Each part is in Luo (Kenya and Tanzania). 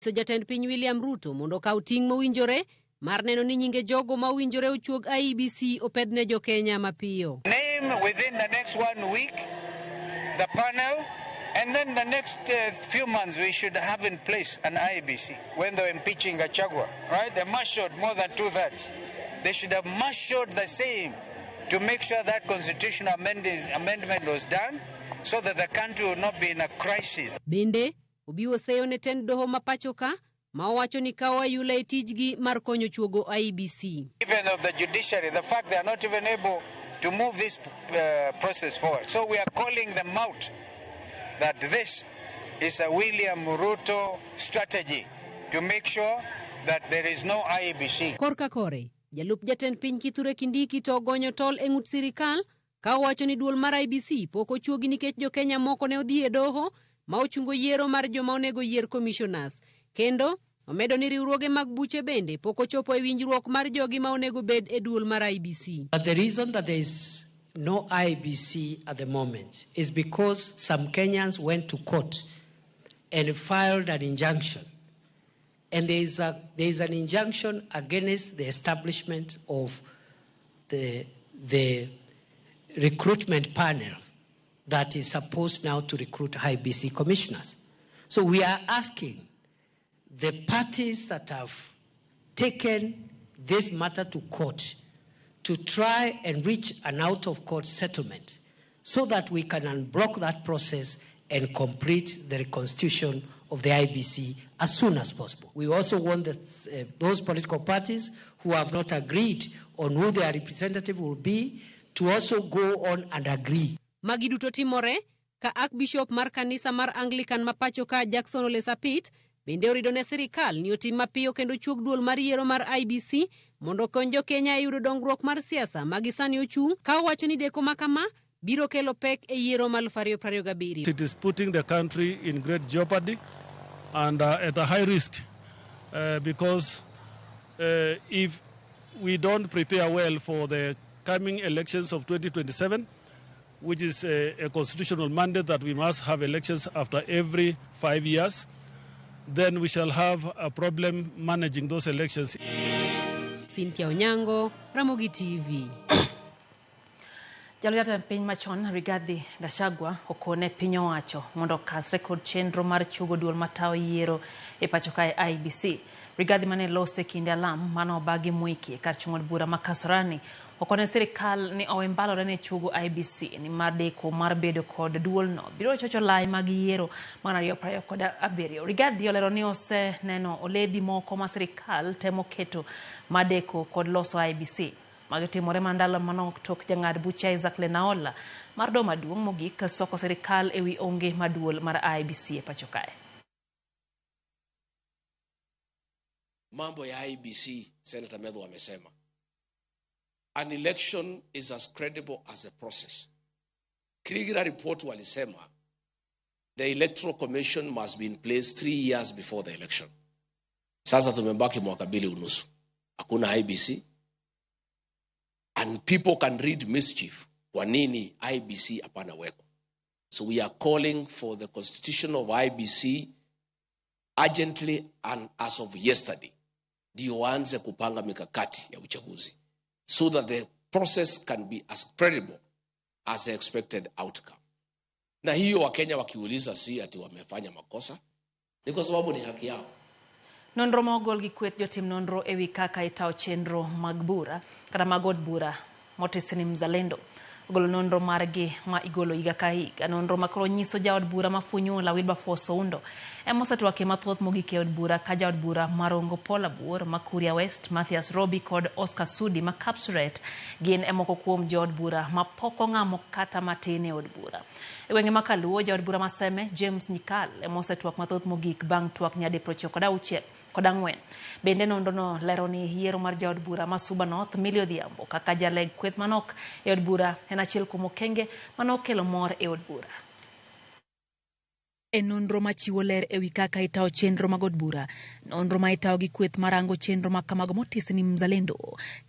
Nyiso jatend piny William Ruto mondo okaw ting' mowinjore mar neno ni nyinge jogo ma owinjore ochuog IEBC opedh ne jo-Kenya mapiyo. Name within the next one week the panel, and then the next few months we should have in place an IEBC. When they were impeaching Gachagua, right? They marshaled more than 2/3. They should have marshaled the same to make sure that constitutional amendment was done so that the country will not be in a crisis. Bende, Obiwo seyo ne tend doho ma pacho ka ma owacho ni kawo ayula e tijgi mar konyo chuogo IEBC. Even of the judiciary, the fact they are not even able to move this process forward. So we are calling them out that this is a William Ruto strategy to make sure that there is no IEBC. Korka kore, jalup jatend piny Kithure Kindiki to ogonyo tol e ng'ut sirikal ka owacho ni duol mar IEBC pok ochuogi nikech jo-Kenya moko ne odhi e doho ma ochungo yiero mar joma onego yier commissioners. Kendo omedo ni riwruoge mag buche bende pok ochopo e winjruok mar jogi ma onego bed e duol mar IEBC. But the reason that there is no IEBC at the moment is because some Kenyans went to court and filed an injunction. And there is an injunction against the establishment of the recruitment panel that is supposed now to recruit IEBC commissioners. So we are asking the parties that have taken this matter to court to try and reach an out-of-court settlement so that we can unblock that process and complete the reconstitution of the IEBC as soon as possible. We also want those political parties who have not agreed on who their representative will be to also go on and agree. Magi duto timore ka Archbishop mar kanisa mar Anglican ma pacho ka Jackson Ole Sapit bende orido ne sirikal ni otim mapiyo kendo chuog duol mar yiero mar IEBC mondo okony jo-Kenya e yudo dongruok mar siasa ma gisani ochung' ka owacho ni deko ma kama biro kelo pek e yiero mar 2027. It is putting the country in great jeopardy and at a high risk because if we don't prepare well for the coming elections of 2027, which is a constitutional mandate that we must have elections after every 5 years, then we shall have a problem managing those elections. Cynthia Onyango, Ramogi TV. Jalo jatend piny machon Rigathi Gachagua okone piny owacho mondo okasre kod chenro mar chuogo duol matayo yiero e pacho kae IEBC. Rigathi mane lose kinde alam mane obagi Mwiki e kar chung' od bura ma Kasarani okone sirikal ni owe mbalore ne chuogo IEBC ni mar deko mar bedo kod duolno biro chocho lai mag yiero mar 2027. Rigathi olero ni oseneno oledhi moko ma sirikal temo keto madeko kod loso IEBC. Magi timore mana ndalo manok tok jang'ad buche Isaac Lenaola mar doho maduong' mogik soko sirikal ewi onge maduol mar IEBC e pacho kae. Mambo ya IEBC, Senator Methu amesema an election is as credible as a process. Kriegler report walisema the Electoral Commission must be in place 3 years before the election. Sasa tumebaki mwaka mbili unusu. Hakuna IEBC. And people can read mischief. Kwa nini IEBC hapana weko? So we are calling for the constitution of IEBC urgently and as of yesterday. Ndio waanze kupanga mikakati ya uchaguzi so that the process can be as credible as the expected outcome. Na hiyo Wakenya wakiuliza si ati wamefanya makosa, ni kwa sababu ni haki yao. Nonro ma ogol gi kweth jotim nonro ewi kaka itayo chenro mag bura kata mag od bura motisi ni Mzalendo ogolo nonro margi ma igolo higa ka higa. Nonro ma koro nyiso jaod bura ma Funyula Wilberforce Oundo ema osetwakie mathoth mogik e od bura ka jaod bura Marongo Paul Abuor ma Kuria West, Mathias Robi kod Oscar Sudi ma Kapseret gin e moko kuom jood bura ma pok ong'amo kata matin e od bura. E gwenge ma Kaluo, jaod bura ma Seme James Nyikal ema osetwak mathoth mogik bang' twak nyadi 96 kod ang'wen. Bende nonrono lero ni yiero mar jaod bura ma Suba North Millie Odhiambo kaka jaleg kweth manok e od bura en achiel kuom okenge manokelo mor e od bura. E nonro machiwo ler ewi kaka itayo chenro mag od bura, nonro ma itayo gi kweth marango chenro ma kamago motisi ni Mzalendo,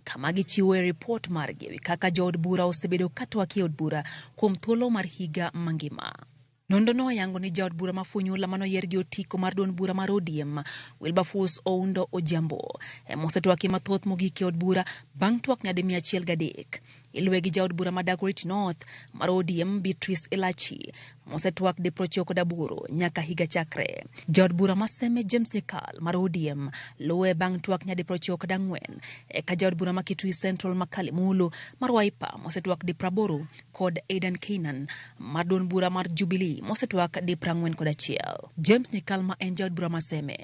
kama gichiwo e ripot margi ewi kaka jood bura osebedo ka twak e od bura kuom thuolo mar higa mangima. Nonro no oyango ni jaod bura ma Funyula manoyier gi otiko mar duond bura mar ODM, Wilberforce Oundo Ojiambo, ema osetwakie mathoth mogik e od bura bang' twak nyadi 103. Iluwe gi jaod bura ma Dagoretti North mar ODM, Beatrice Elachi, mosetwak di 98 nyaka higa chakre. Jaod bura ma Seme James Nyikal mar ODM luwe bang' twak nyadi 94, eka jaod bura ma Kitui Central Makali Mulu mar Wiper mosetwak di 80 kod Aidan Keynan mar duond bura mar Jubilee mosetwak di 41. James Nyikal ma en jaod bura ma Seme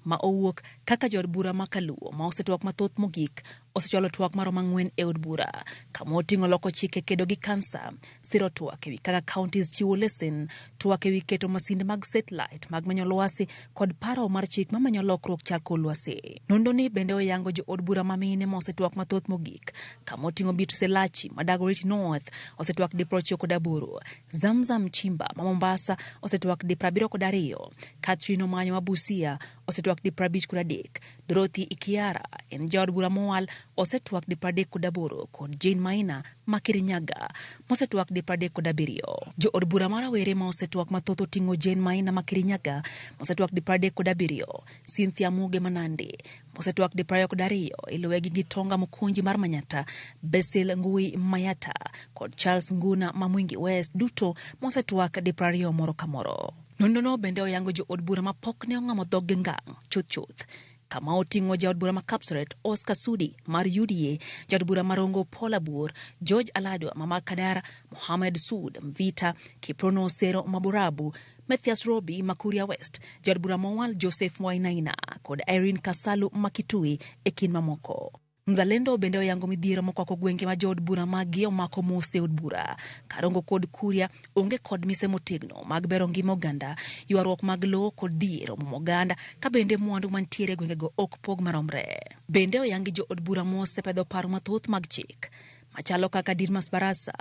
ma owuok kaka jaod bura ma Kaluo ma osetwak mathoth mogik osechwalo twak maromo 4 e od bura kama oting'o loko chike kedo gi kansa, siro twak ewi kaka counties chiwo lesen, twak ewi keto masinde mag satellite mag menyo lwasi kod paro mar chik mamenyo lokruok chal kor lwasi. Nonro ni bende oyango jo od bura ma mine ma osetwak mathoth mogik kama oting'o Beatrice Elachi ma Dagoretti North osetwak di 98, Zamzam Chimba ma Mombasa osetwak di 72, Catherine Omanyo ma Busia osetwak di 53, Dorothy Ikiara en jaod bura mowal osetwak di 38 kod Jane Maina ma Kirinyaga mosetwak di 37. Jo od bura ma rawere ma osetwak mathoth oting'o Jane Maina ma Kirinyaga mosetwak di 37, Cynthia Muge ma Nandi mosetwak di 22, iluwe gi Gitonga Mukunji mar Manyata, Basil Ngui Mayata kod Charles Nguna ma Mwingi West duto mosetwak di 20 moro ka moro. Nonro no bende oyango jo od bura ma pok ne ong'amo dhoggi ngang' chuth chuth kama oting'o jaod bura ma Kapseret Oscar Sudi mar UDA, jaod bura ma Rongo Paul Abuor, George Aladwa ma Makadara, Mohamed Sud Mvita, Kiprono Osero Maborabu, Mathias Robi ma Kuria West, jaod bura mowal Joseph Wainaina kod Irene Kasalu ma Kitui e kind mamoko. Mzalendo bende oyango midhiero mokwako gwenge ma jood bura maggi omako mos e od bura. Karongo kod Kuria onge kod mise motegno mag bero ngima oganda, ywaruok mag lowo kod dhier omuomo oganda ka bende mwandu mantiere e gwengego ok pog maromre. Bende oyangi jo od bura mosepedho paro mathoth mag chik machalo kaka Didmas Barasa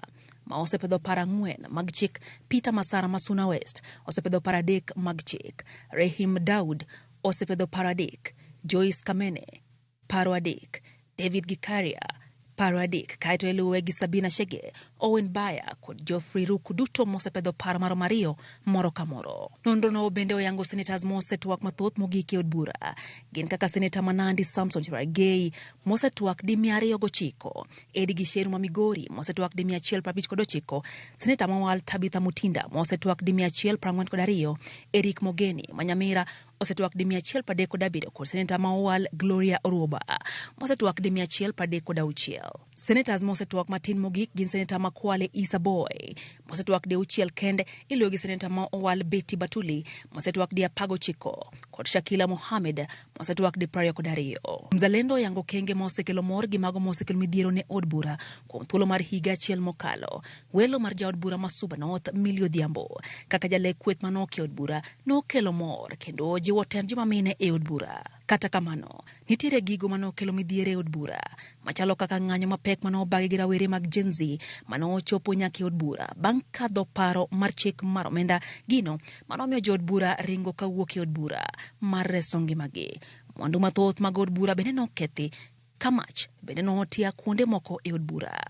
ma osepedho paro 4 mag chik, Peter Masara ma Suna West osepedho paro 3 mag chik, Rehim Daud osepedho paro 3, Joyce Kamene paro 3, David Gikaria paro 3, kaeto iluwe gi Sabina Chege, Owen Baya kod Geoffrey Ruku duto mosepedho paro maromo 2 moro ka moro. Nonro no bende oyango senators mosetwak mathoth mogik e od bura gin kaka seneta ma Nandi Samson Cherargei mosetwak di 209, Eddie Gicheru ma Migori mosetwak di 159, seneta mowal Tabitha Mutinda mosetwak di 142, Eric Mogeni ma Nyamira osetwak di 137 kod seneta ma owal Gloria Oruoba mosetwak di 136. Senators mosetwak matin mogik gin seneta ma Kwale Issa Boy mosetwak di 6 kende, iluwe gi seneta ma owal Betty Batuli mosetwak di 19 kod Shakila Mohamed mosetwak di 22. Mzalendo oyango kenge mosekelo mor gi mago mosekelo midhiero ne od bura kuom thuolo mar higa achiel mokalo. Welo mar jaod bura ma Suba North Millie Odhiambo kaka jalek kweth manoke od bura nokelo mor kendo jiwo tend joma mine e od bura. Kata kamano, nitiere gigo manokelo midhiero e od bura machalo kaka ng'anyo mapek manobagi gi rawere mag Gen Z manochopo nyaka e od bura bang' kadho paro mar chik mar omenda, gino manomiyo jood bura ringo kawuok e od bura mar reso ngimagi. Mwandu mathoth mag od bura bende nokethi ka mach bende notia kuonde moko e od bura.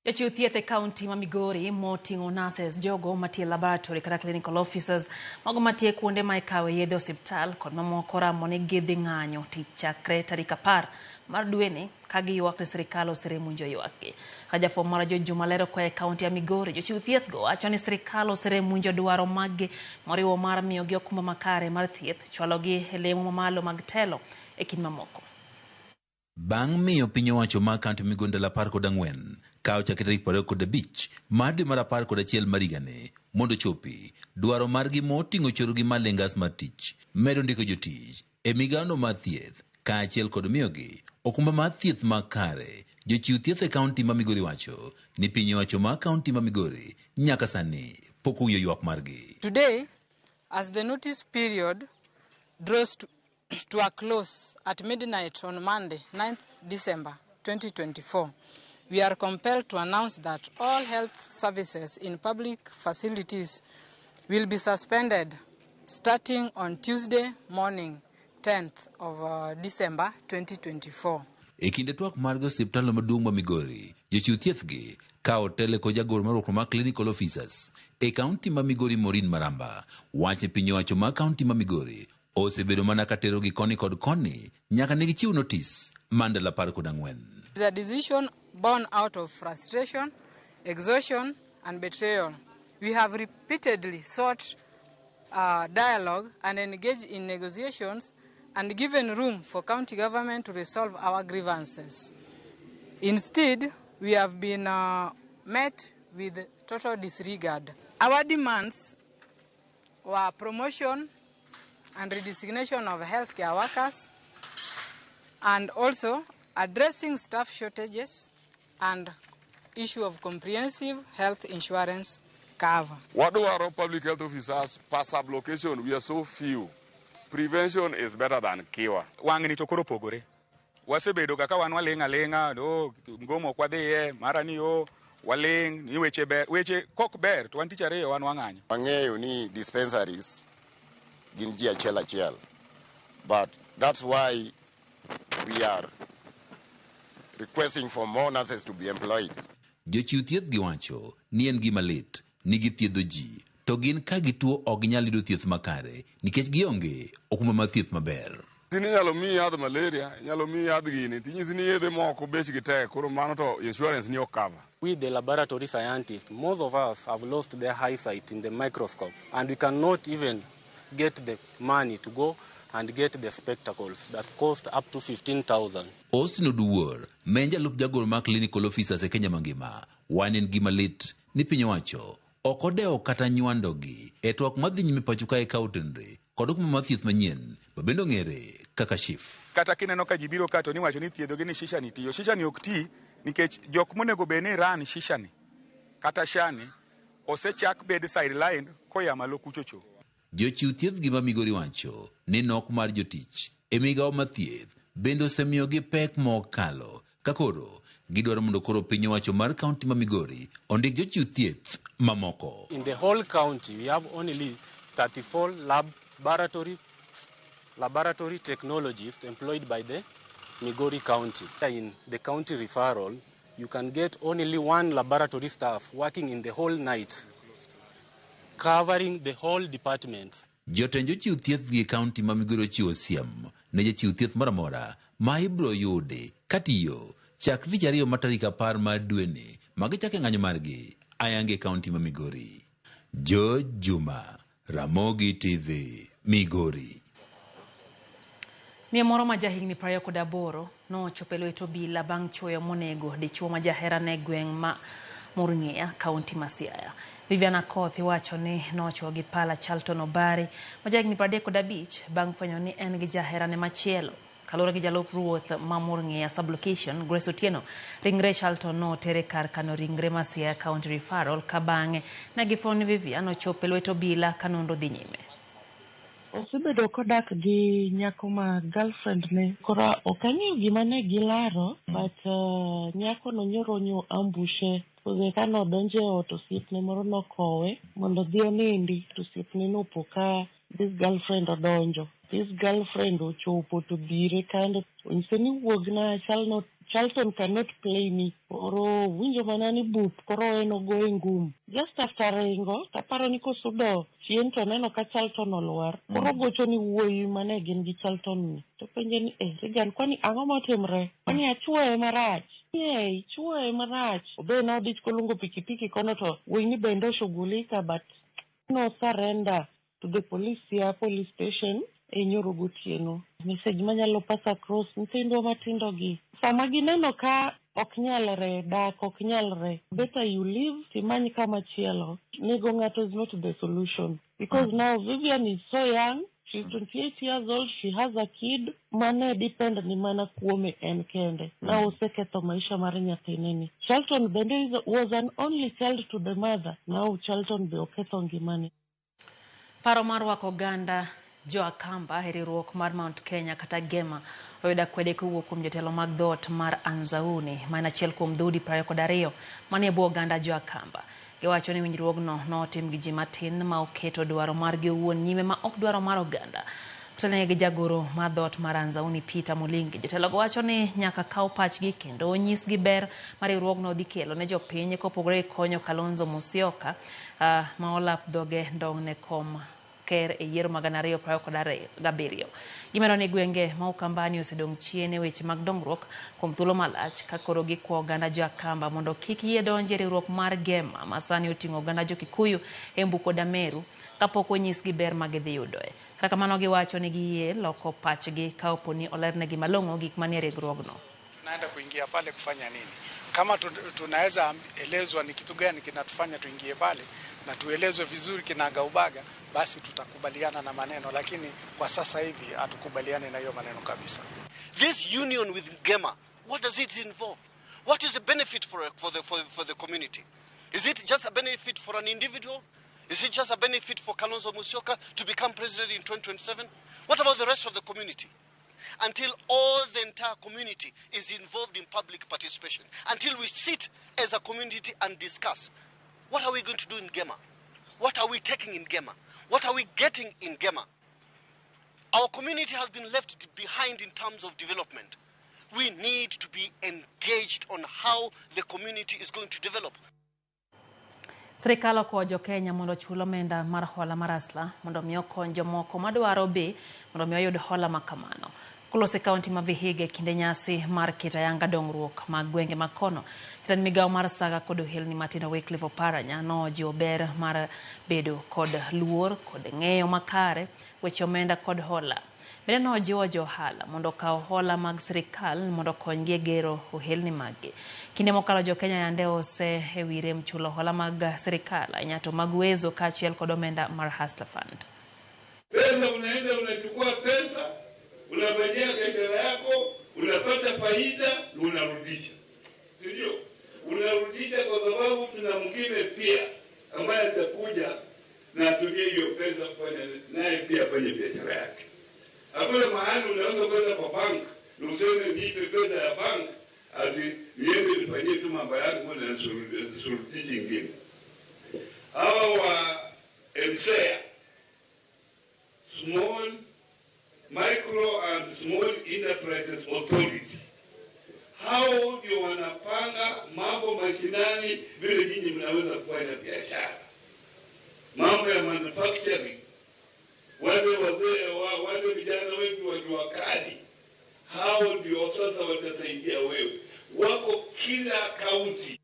Jochiw thieth e kaunti ma Migori moting'o nurses, jogo matiyo e laboratory kata clinical officers, mago matiyo kuonde ma ikawe yedhe osiptal kod mamoko ramo ni gidhi ng'anyo tich chakre tarik 10 mar dweni ka giywak ni sirikal oseremo winjo ywakgi. Ka jafwambo mar George Juma lero koa e kaunti ya Migori, jochiw thieth go wacho ni sirikal oseremo winjo dwaro maggi moriwo mar miyogi okumba makare mar thieth, chwalogi e lemo mamalo mag telo e kind mamoko. Bang' miyo piny owacho mar kaunti Migori ndalo 14 ka ochakre tarik 25 mar dwe mar 11 mar higani mondo ochopi dwaro margi moting'o chorogi malo e ngas mar tich, medo ndiko jotich e migawono mar thieth kaachiel kod miyogi okumba mar thieth makare. Jochiw thieth e kaunti ma Migori wacho ni piny owacho mar kaunti ma Migori nyaka sani pok owinjo ywak margi. Today, as the notice period draws to a close at midnight on Monday, 9th December 2024, we are compelled to announce that all health services in public facilities will be suspended starting on Tuesday morning, 10th of December 2024. E kinde twak margi osiptal maduong' ma Migori, jochiw thieth gi Ka otele kod jagoro mar riwruok mar Clinical Officers e kaunti ma Migori Maureen Maramba, wach ni piny owacho ma kaunti ma Migori osebedo mana ka terogi koni kod koni nyaka ne gichiw notis mar ndalo 14. It's a decision born out of frustration, exhaustion, and betrayal. We have repeatedly sought dialogue and engaged in negotiations and given room for county government to resolve our grievances. Instead, we have been met with total disregard. Our demands were promotion and redesignation of healthcare workers, and also addressing staff shortages and issue of comprehensive health insurance cover. Wadwaro public health officers per sub-location. We are so few. Prevention is better than cure. Wang'ni to koro opogore. Wasebedo ga ka wan waling' aling'a, o mgomo ok wadhiye, mara ni o waling' ni weche ber, weche kok ber to wan tich ariyo wan wang'anyo. Wang'eyo ni dispensaries gin ji achiel achiel, but that's why we are requesting for more nurses to be employed. Jochiw thieth giwacho ni en gima lit ni githiedho ji to gin ka gituo ok ginyal yudo thieth makare nikech gionge okumba mar thieth maber. Ni inyalo miyi yadh malaria, inyalo miyi yadh gini, tinyisi ni yedhe moko bechgi tek, koro mano to insurance ni ok cover. We, the laboratory scientists, most of us have lost their eyesight in the microscope, and we cannot even get the money to go and get the spectacles that cost up to 15,000. Austin Oduor, ma en jalup jagoro mar Clinical Officers e Kenya mangima, wan en gima lit ni piny owacho ok odewo kata nywandogi e twak madhi nyime pacho kae ka otenre kod okumba mar thieth manyien ma bende ong'ere kaka SHIF. Kata kineno ka ji biro ka to niwacho ni thiedhogi ni shisha ni tiyo. Shisha ni ok ti nikech jok monego bed ni run shisha ni kata SHA ni osechak bed sideline koya malo kuchocho. Jochiw thieth gi ma Migori wacho ni nok mar jotich e migawo mar thieth bende osemiyogi pek mokalo ka koro gidwaro mondo koro piny owacho mar kaunti ma Migori ondik jochiw thieth mamoko. In the whole county, we have only 34 laboratory technologists employed by the Migori County. In the county referral, you can get only one laboratory staff working in the whole night, covering the whole department. Jotend jochiw thieth gi kaunti ma Migori ochiwo siem ne jachiw thieth moro amora ma ibiro yudi katiyo chak tich ariyo ma tarik 10 mar dweni ma gichako ng'anyo margi ayanga e kaunti ma Migori. George Juma, Ramogi TV, Migori. Miyo moro ma jahigni 28 nochopo e lwet obila bang' chuoyo monego dichuo ma jaherane e gweng' ma Murng'ia, kaunti ma Siaya. Vivian Akoth iwacho ni nochuo gi pala Charlton Obari ma jahigni 35 bang' fwenyo ni en gi jaherane machielo. Kaluwore gi jalup ruoth ma Murng'ia sub-location, Grace Otieno, ringre Charlton noter e kar kano ringre ma Siaya County Referral ka bang'e ne gifwenyo ni Vivian ochopo e lwet obila ka nonro dhi nyime. Osebedo kodak gi nyako ma girlfriend ne. Koro ok ang'eyo gima ne gilaro, but nyako no nyoro nyo ambushe. Ka nodonjo e ot, osiepne moro nokowe mondo odhi onindi, to osiepne nopo ka this girlfriend odonjo. This girlfriend ochopo to dhire kande, onyise ni wuogna Charlton cannot play me. Koro winjo mana ni bup, koro en ogoye ngum. Just after ringo, taparo ni kosudo chien to neno ka Charlton olwar. Koro gocho ni wuoyi mane gin gi Charlton ni. To penje ni, Regan, kwani ang'o motimre? Kwani achuoye marach? Ee, ichuoye marach. Obe nodich koluongo pikipiki kono to wuoyi ni bende oshughulika, but no surrender to the police here, police station e nyoro gotieno. Message manyalo pass across nyithindwa matindo gi. Sama gineno ka ok nyalre, dak ok nyalre, better you leave, timany kama chielo. Nego ng'ato is not the solution. Because now Vivian is so young, she's 28 years old, she has a kid, mane depend ni mana kuome en kende. Na oseketho maisha mar nyathine ni. Charlton bende was an only child to the mother. Now Charlton be oketho ngimane. Paro mar rwako oganda jo Akamba e riwruok mar Mount Kenya kata GEMA oyudo akwede kowuok kuom jotelo mag dhoot mar Anzauni, ma en achiel kuom dhoudi 22 manie bwo oganda jo Akamba. Giwacho ni winjruogno notim gi ji matin ma oketo dwaro margi owuon nyime ma ok dwaro mar oganda. Otelnegi gi jagoro mar dhoot mar Anzauni Peter Mulingi. Jotelogo wacho ni nyaka kaw pachgi kendo onyisgi ber ma riwruogno dhi kelo ne jopiny kopogore gi konyo Kalonzo Musyoka ma olap dhoge ndong' ne kom ker e yiero mag 2027. Gimedo ni gwenge ma Ukambani osedong' chien e weche mag dongruok kuom thuolo malach ka koro gikwa oganda jo Akamba mondo kik yie donjo e riwruok mar Gema ma sani oting'o oganda jo Kikuyu, Embu kod Ameru kapok onyisgi ber ma gidhi yudoe. Kata kamano giwacho ni giyie loko pachgi ka opo ni olernegi malong'o gik manie riwruogno. Tunaenda kuingia pale kufanya nini? Kama tunaweza elezwa ni kitu gani kinatufanya tuingie pale na tuelezwe vizuri kinagaubaga, basi tutakubaliana na maneno, lakini kwa sasa hivi hatukubaliani na hiyo maneno kabisa. This union with Gema, what does it involve? What is the benefit for the community? Is it just a benefit for an individual? Is it just a benefit for Kalonzo Musyoka to become president in 2027? What about the rest of the community? Until all the entire community is involved in public participation, until we sit as a community and discuss, what are we going to do in Gema? What are we taking in Gema? What are we getting in Gema? Our community has been left behind in terms of development. We need to be engaged on how the community is going to develop. Sirikal okwayo jo-Kenya mondo ochul omenda mar hola mar Hustler mondo mi okony jomoko madwaro be mondo mi oyud hola ma kamano. Kolose kaunti ma Vihiga e kinde nyasi mar keto ayanga dongruok mag gwenge ma kono. Jatend migawo mar saga kod ohelni matindo Wycliffe Oparanya nojiwo ber mar bedo kod luor kod ng'eyo makare weche omenda kod hola. Bende nojiwo jo ohala mondo okaw hola mag sirikal mondo okonygi e gero ohelni maggi. Kinde mokalo jo-Kenya yande ose ewi rem chulo hola mag sirikal ahinya to mag Uwezo kaachiel kod omenda mar Hustler Fund. Pesa unaenda unachukua pesa, unafanyia biashara yako, unapata faida na unarudisha. Sio? Unarudisha kwa sababu tuna mwingine pia ambaye atakuja na atumie hiyo pesa kufanya naye pia afanye biashara yake. Hakuna mahali unaweza kwenda kwa bank na useme nipe pesa ya bank ati niende nifanyie tu mambo yangu na suluhisho nyingine. Hawa wa MSEA, Small Micro and Small Enterprises Authority, hao ndio wanapanga mambo mashinani vile nyinyi mnaweza kufanya biashara, mambo ya manufacturing, wale wazee wale vijana wetu wa jua kali, hao ndio sasa watasaidia wewe, wako kila kaunti.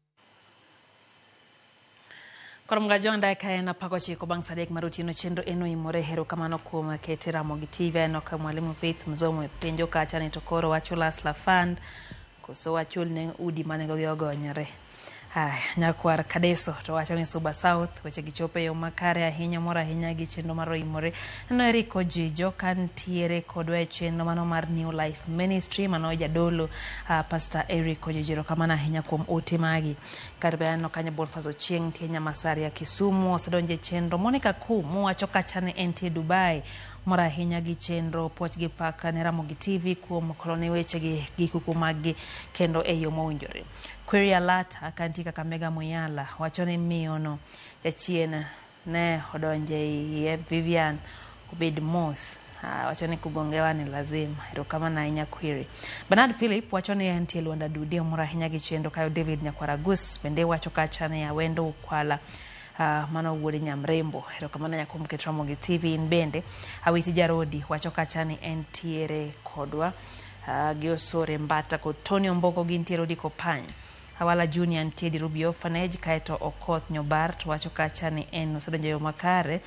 Koro Jonda ka en 19 bang' sa 3 mar otieno chenro en oimore erokamano kuom kete Ramogi TV aneno ka mwalimu Faith Mzomo penjo kacha ni to koro wachul Hustler Fund koso wachul ne udi manengogi ogonyore. Aya, nyakwar Kadeso to wacho ni Suba South weche gi chopo e yo makare ahinya mor ahinya gi chenro mar oimore. Neno Eric Ojijo kantiere kodwa e chenro mano mar New Life Ministry mano jadolo Pastor Eric Ojijo erokamano ahinya kuom ote magi. Kata be aneno kanyo Boniface Ochieng nitie Nyamasaria Kisumu osedonjo e chenro. Monica Kum wacho kacha ni entie Dubai mor ahinya gi chenro puoch gi pak ne Ramogi TV kuom kolone weche gi gi kuku maggi kendo e yo mowinjore. Query Alata kantie Kakamega Muyala wacho ni miyono jachien ne odonje iye Vivian obed mos. Wacho ni kugongewa ni lazima. Erokamano ahinya Query. Bernard Philip wacho ni entie Luanda Dudi omor ahinya gi chenro kayo David Nyakwaragus bende wacho kacha ni Awendo Ukwala mano wuod Nyamrembo. Erokamano ahinya kuom keto Ramogi TV in bende. Awiti Jarodi wacho kacha ni entiere kodwa. Gi Osore Mbata kod Tony Omboko gintiere Odiko Pany. Awala Junior nitie Dirubi Orphanage kaeto Okoth Nyobar to wacho kacha ni en osedonjo e yo makare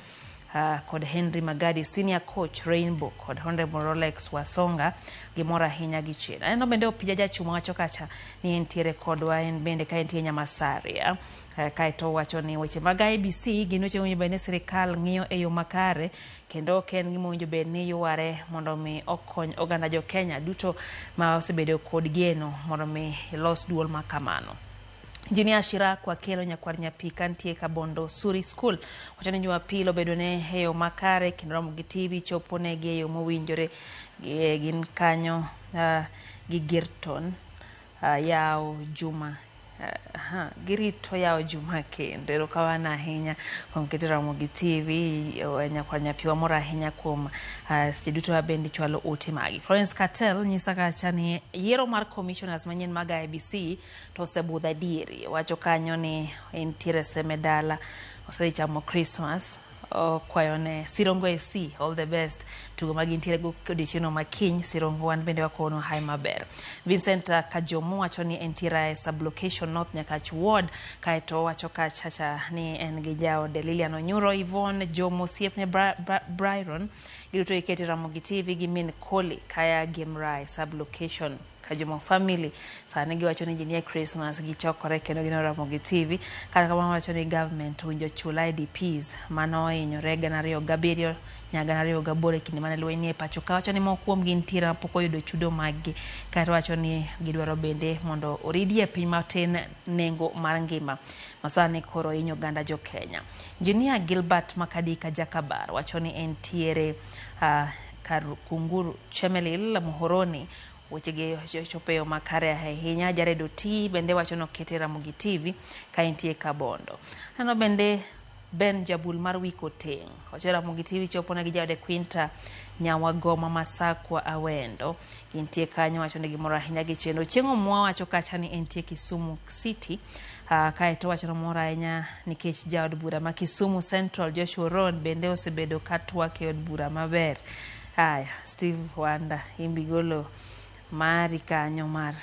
kod Henry Magadi senior coach Rainbow kod Honorable Rolex Wasonga gimor ahinya gi chien. Aneno bende Opija Jachuma wacho kacha ni entiere kodwa en bende ka entie Nyamasaria. Kaeto wacho ni weche mag IEBC gin weche mowinjo bed ni sirikal ng'iyo e yo makare kendo ok en gima owinjo bed ni yware mondo mi okony oganda jo Kenya duto ma osebedo kod geno mondo mi los duol ma kamano. Engineer Shiraku Akelo nyakwar Nyapi kantie Kabondo Suri School wacho ni Jumapil obedo ne e yo makare kendo Ramogi TV chopo negi e yo mowinjore gin kanyo gi Girton Yao Juma Girito yawo juma kendo. Erokamano ahinya kuom keto Ramogi TV nyakwar nyapiwa mor ahinya kuom seche duto ma bende chwalo ote magi. Florence Cartel nyisa kacha ni yiero mar commissioners manyien mag IEBC to osebudho adieri. Wacho kanyo ni entiere seme dala osedhi chamo Christmas okwayo ne Sirongo FC all the best tugo ma gintiere go odiochieng'no ma kiny Sirongo wan bende wakono hai maber. Vincent Kajomo wacho ni entiere e sublocation North Nyakach Ward kaeto wacho kachacha ni en gi jaode Lilian Onyuro Yvonne Jomo osiepne Byron giduto ikete Ramogi TV gi min Koli kaya Gemrai sublocation Kajomo family sani giwacho ni ji nie Christmas gichokore kendo gineno Ramogi TV kata kamano wacho ni government owinjo chul IDPs mano ohinyore 2007 nyaka 2008 e kinde mane lweny nie pacho ka wacho ni moko kuomgi nitiere mapok oyudo chudo maggi kaeto wacho ni gidwaro bende mondo oridie piny matin nengo mar ngima masani koro hinyo oganda jo Kenya. Engineer Gilbert Makadika Jakabar wacho ni entiere Kunguru Chemelil Muhoroni wechegi chopo e yo makare ahinya. Jared Oti bende wacho ni okete Ramogi TV ka entie Kabondo. Aneno bende Ben Jabul mar Wiko Teng wacho Ramogi TV chopo ne gi jaode Quinta Nyawagoma Masakwa Awendo gintie kanyo wacho ni gimoro ahinya gi chenro. Chieng' Omwa wacho kacha ni entie Kisumu City kaeto wacho ni mor ahinya nikech jaod bura ma Kisumu Central Joshua Ron bende osebedo ka twak e od bura maber. Aya, Steve Wanda imbigolo mari kanyo mar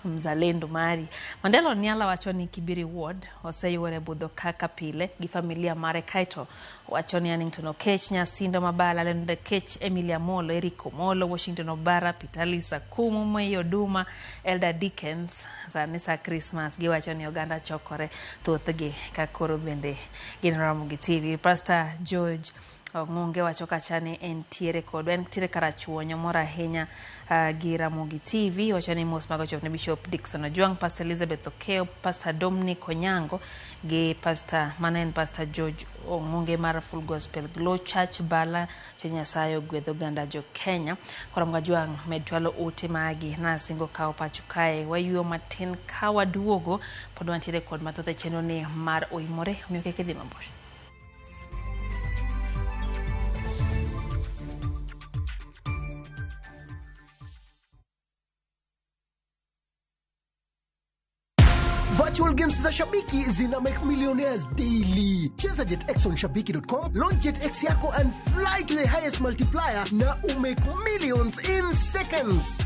mzalendo mari. Mandela Oniala wacho ni Kibiri Ward oseyuore budho kaka pile gi familia mare kaeto wacho ni Annington Okech, Nyasindo Mabala, Leonard Okech, Emilia Molo, Eric Omolo, Washington Obara, Peter Kumu, Moi Oduma, Elder Dickens. Sani sa Christmas giwacho ni oganda chokore thothgi ka koro bende gin Ramogi TV. Pastor George Ong'onge wacho kacha ni entiere kodwa entiere karachuonyo mor ahinya gi Ramogi TV wacho ni mos mag ochop ne Bishop Dickson Ojwang, Pastor Elizabeth Okeo, Pastor Dominic Onyango gi Pastor mano en Pastor George Ong'onge mar Full Gospel Glow Church Bala to Nyasaye ogwedho oganda jo Kenya. Koro Ojwang med chwalo ote magi nasingo kawo pacho kae wayueyo matin ka waduogo pod wantiere kod mathoth e chenro ni mar oimore omiyo kik idhi mabor. Virtual games za Shabiki zina make millionaires daily. Cheza JetX on shabiki.com, launch JetX yako and fly to the highest multiplier na umake millions in seconds.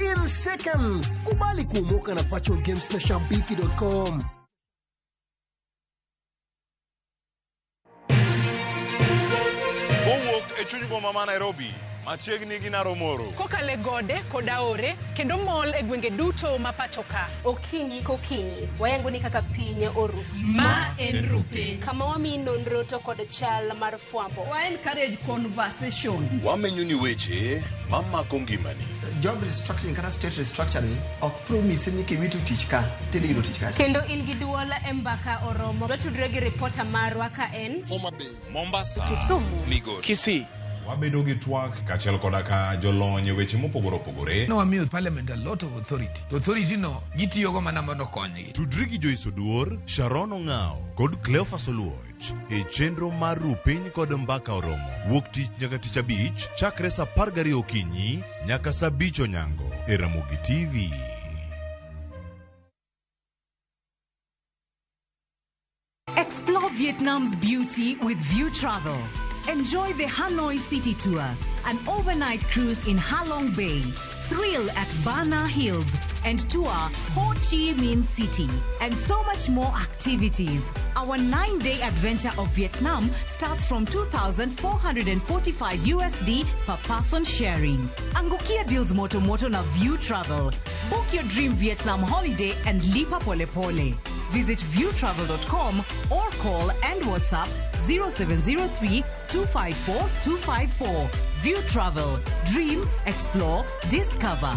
In seconds. Kubali kuomoka na virtual games na shabiki.com. Kowuok e chuny boma ma Nairobi, machiegni gi Naromoro. Kokale gode kod aore kendo mol e gwenge duto ma pacho ka. Okinyi kokinyi, wayango ni kaka piny oru. Ma en Rupiny. Kama wamiyi nonro to kod chal mar fwambo. Wa encourage conversation. Wamenyo ni weche mamako ngimani. Job restructuring kata state restructuring ok promise ni kiwito tich ka tidhi yudo tich kacha. Kendo in gi duol e mbaka oromo. Watudre gi ripota marwa ka en Homa Bay, Mombasa, Kisumu, Migori, Kisii. Wabedo gi twak kaachiel koda ka jolony e weche mopogore opogore. Nowamiyo parliament a lot of authority. To authority no gitiyogo mana mondo okonygi. Tudri gi Joyce Oduor, Sharon Ong'ao kod Cleophas Oluoch e chenro mar Rupiny kod Mbaka Oromo. Wuok tich nyaka tich abich chakre saa 12 okinyi nyaka saa 5 onyango e Ramogi TV. Explore Vietnam's beauty with View Travel. Enjoy the Hanoi City Tour, an overnight cruise in Halong Bay, thrill at Bana Hills, and tour Ho Chi Minh City, and so much more activities. Our 9-day adventure of Vietnam starts from $2,445 USD per person sharing. Angukia deals moto moto na View Travel. Book your dream Vietnam holiday and lipa pole pole. Visit viewtravel.com or call and WhatsApp 0703 254 254. View Travel. Dream, explore, discover.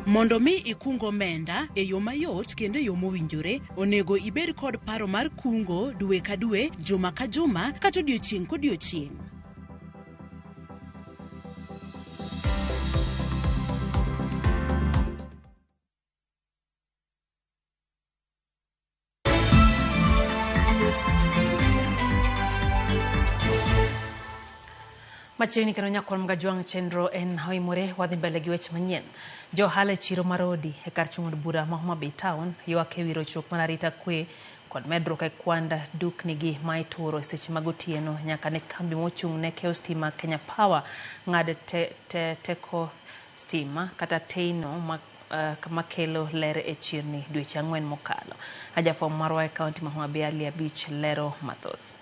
Mondo mi ikung omenda e yo mayot kendo e yo mowinjore, onego ibed kod paro mar kungo dwe ka dwe, juma ka juma, kata odiochieng' kodiochieng'. Machiegni kendo nyakwar Mgajwang' chenro en oimore wadhi mbele gi weche manyien. Jo ohala e chiro mar Odi e kar chung' od bura ma Homa Bay Town ywak e wi rochruok mar arita kwe kod medruok e kwand duknigi ma ituro e seche mag otieno nyaka ne kambi mochung' ne keyo stima Kenya Power ng'ad te, te, teko stima kata teino ma makelo ler e chirni dweche 4 mokalo. Ajafwambo marwa e kaunti ma Homa Bay Ali Abich lero mathoth.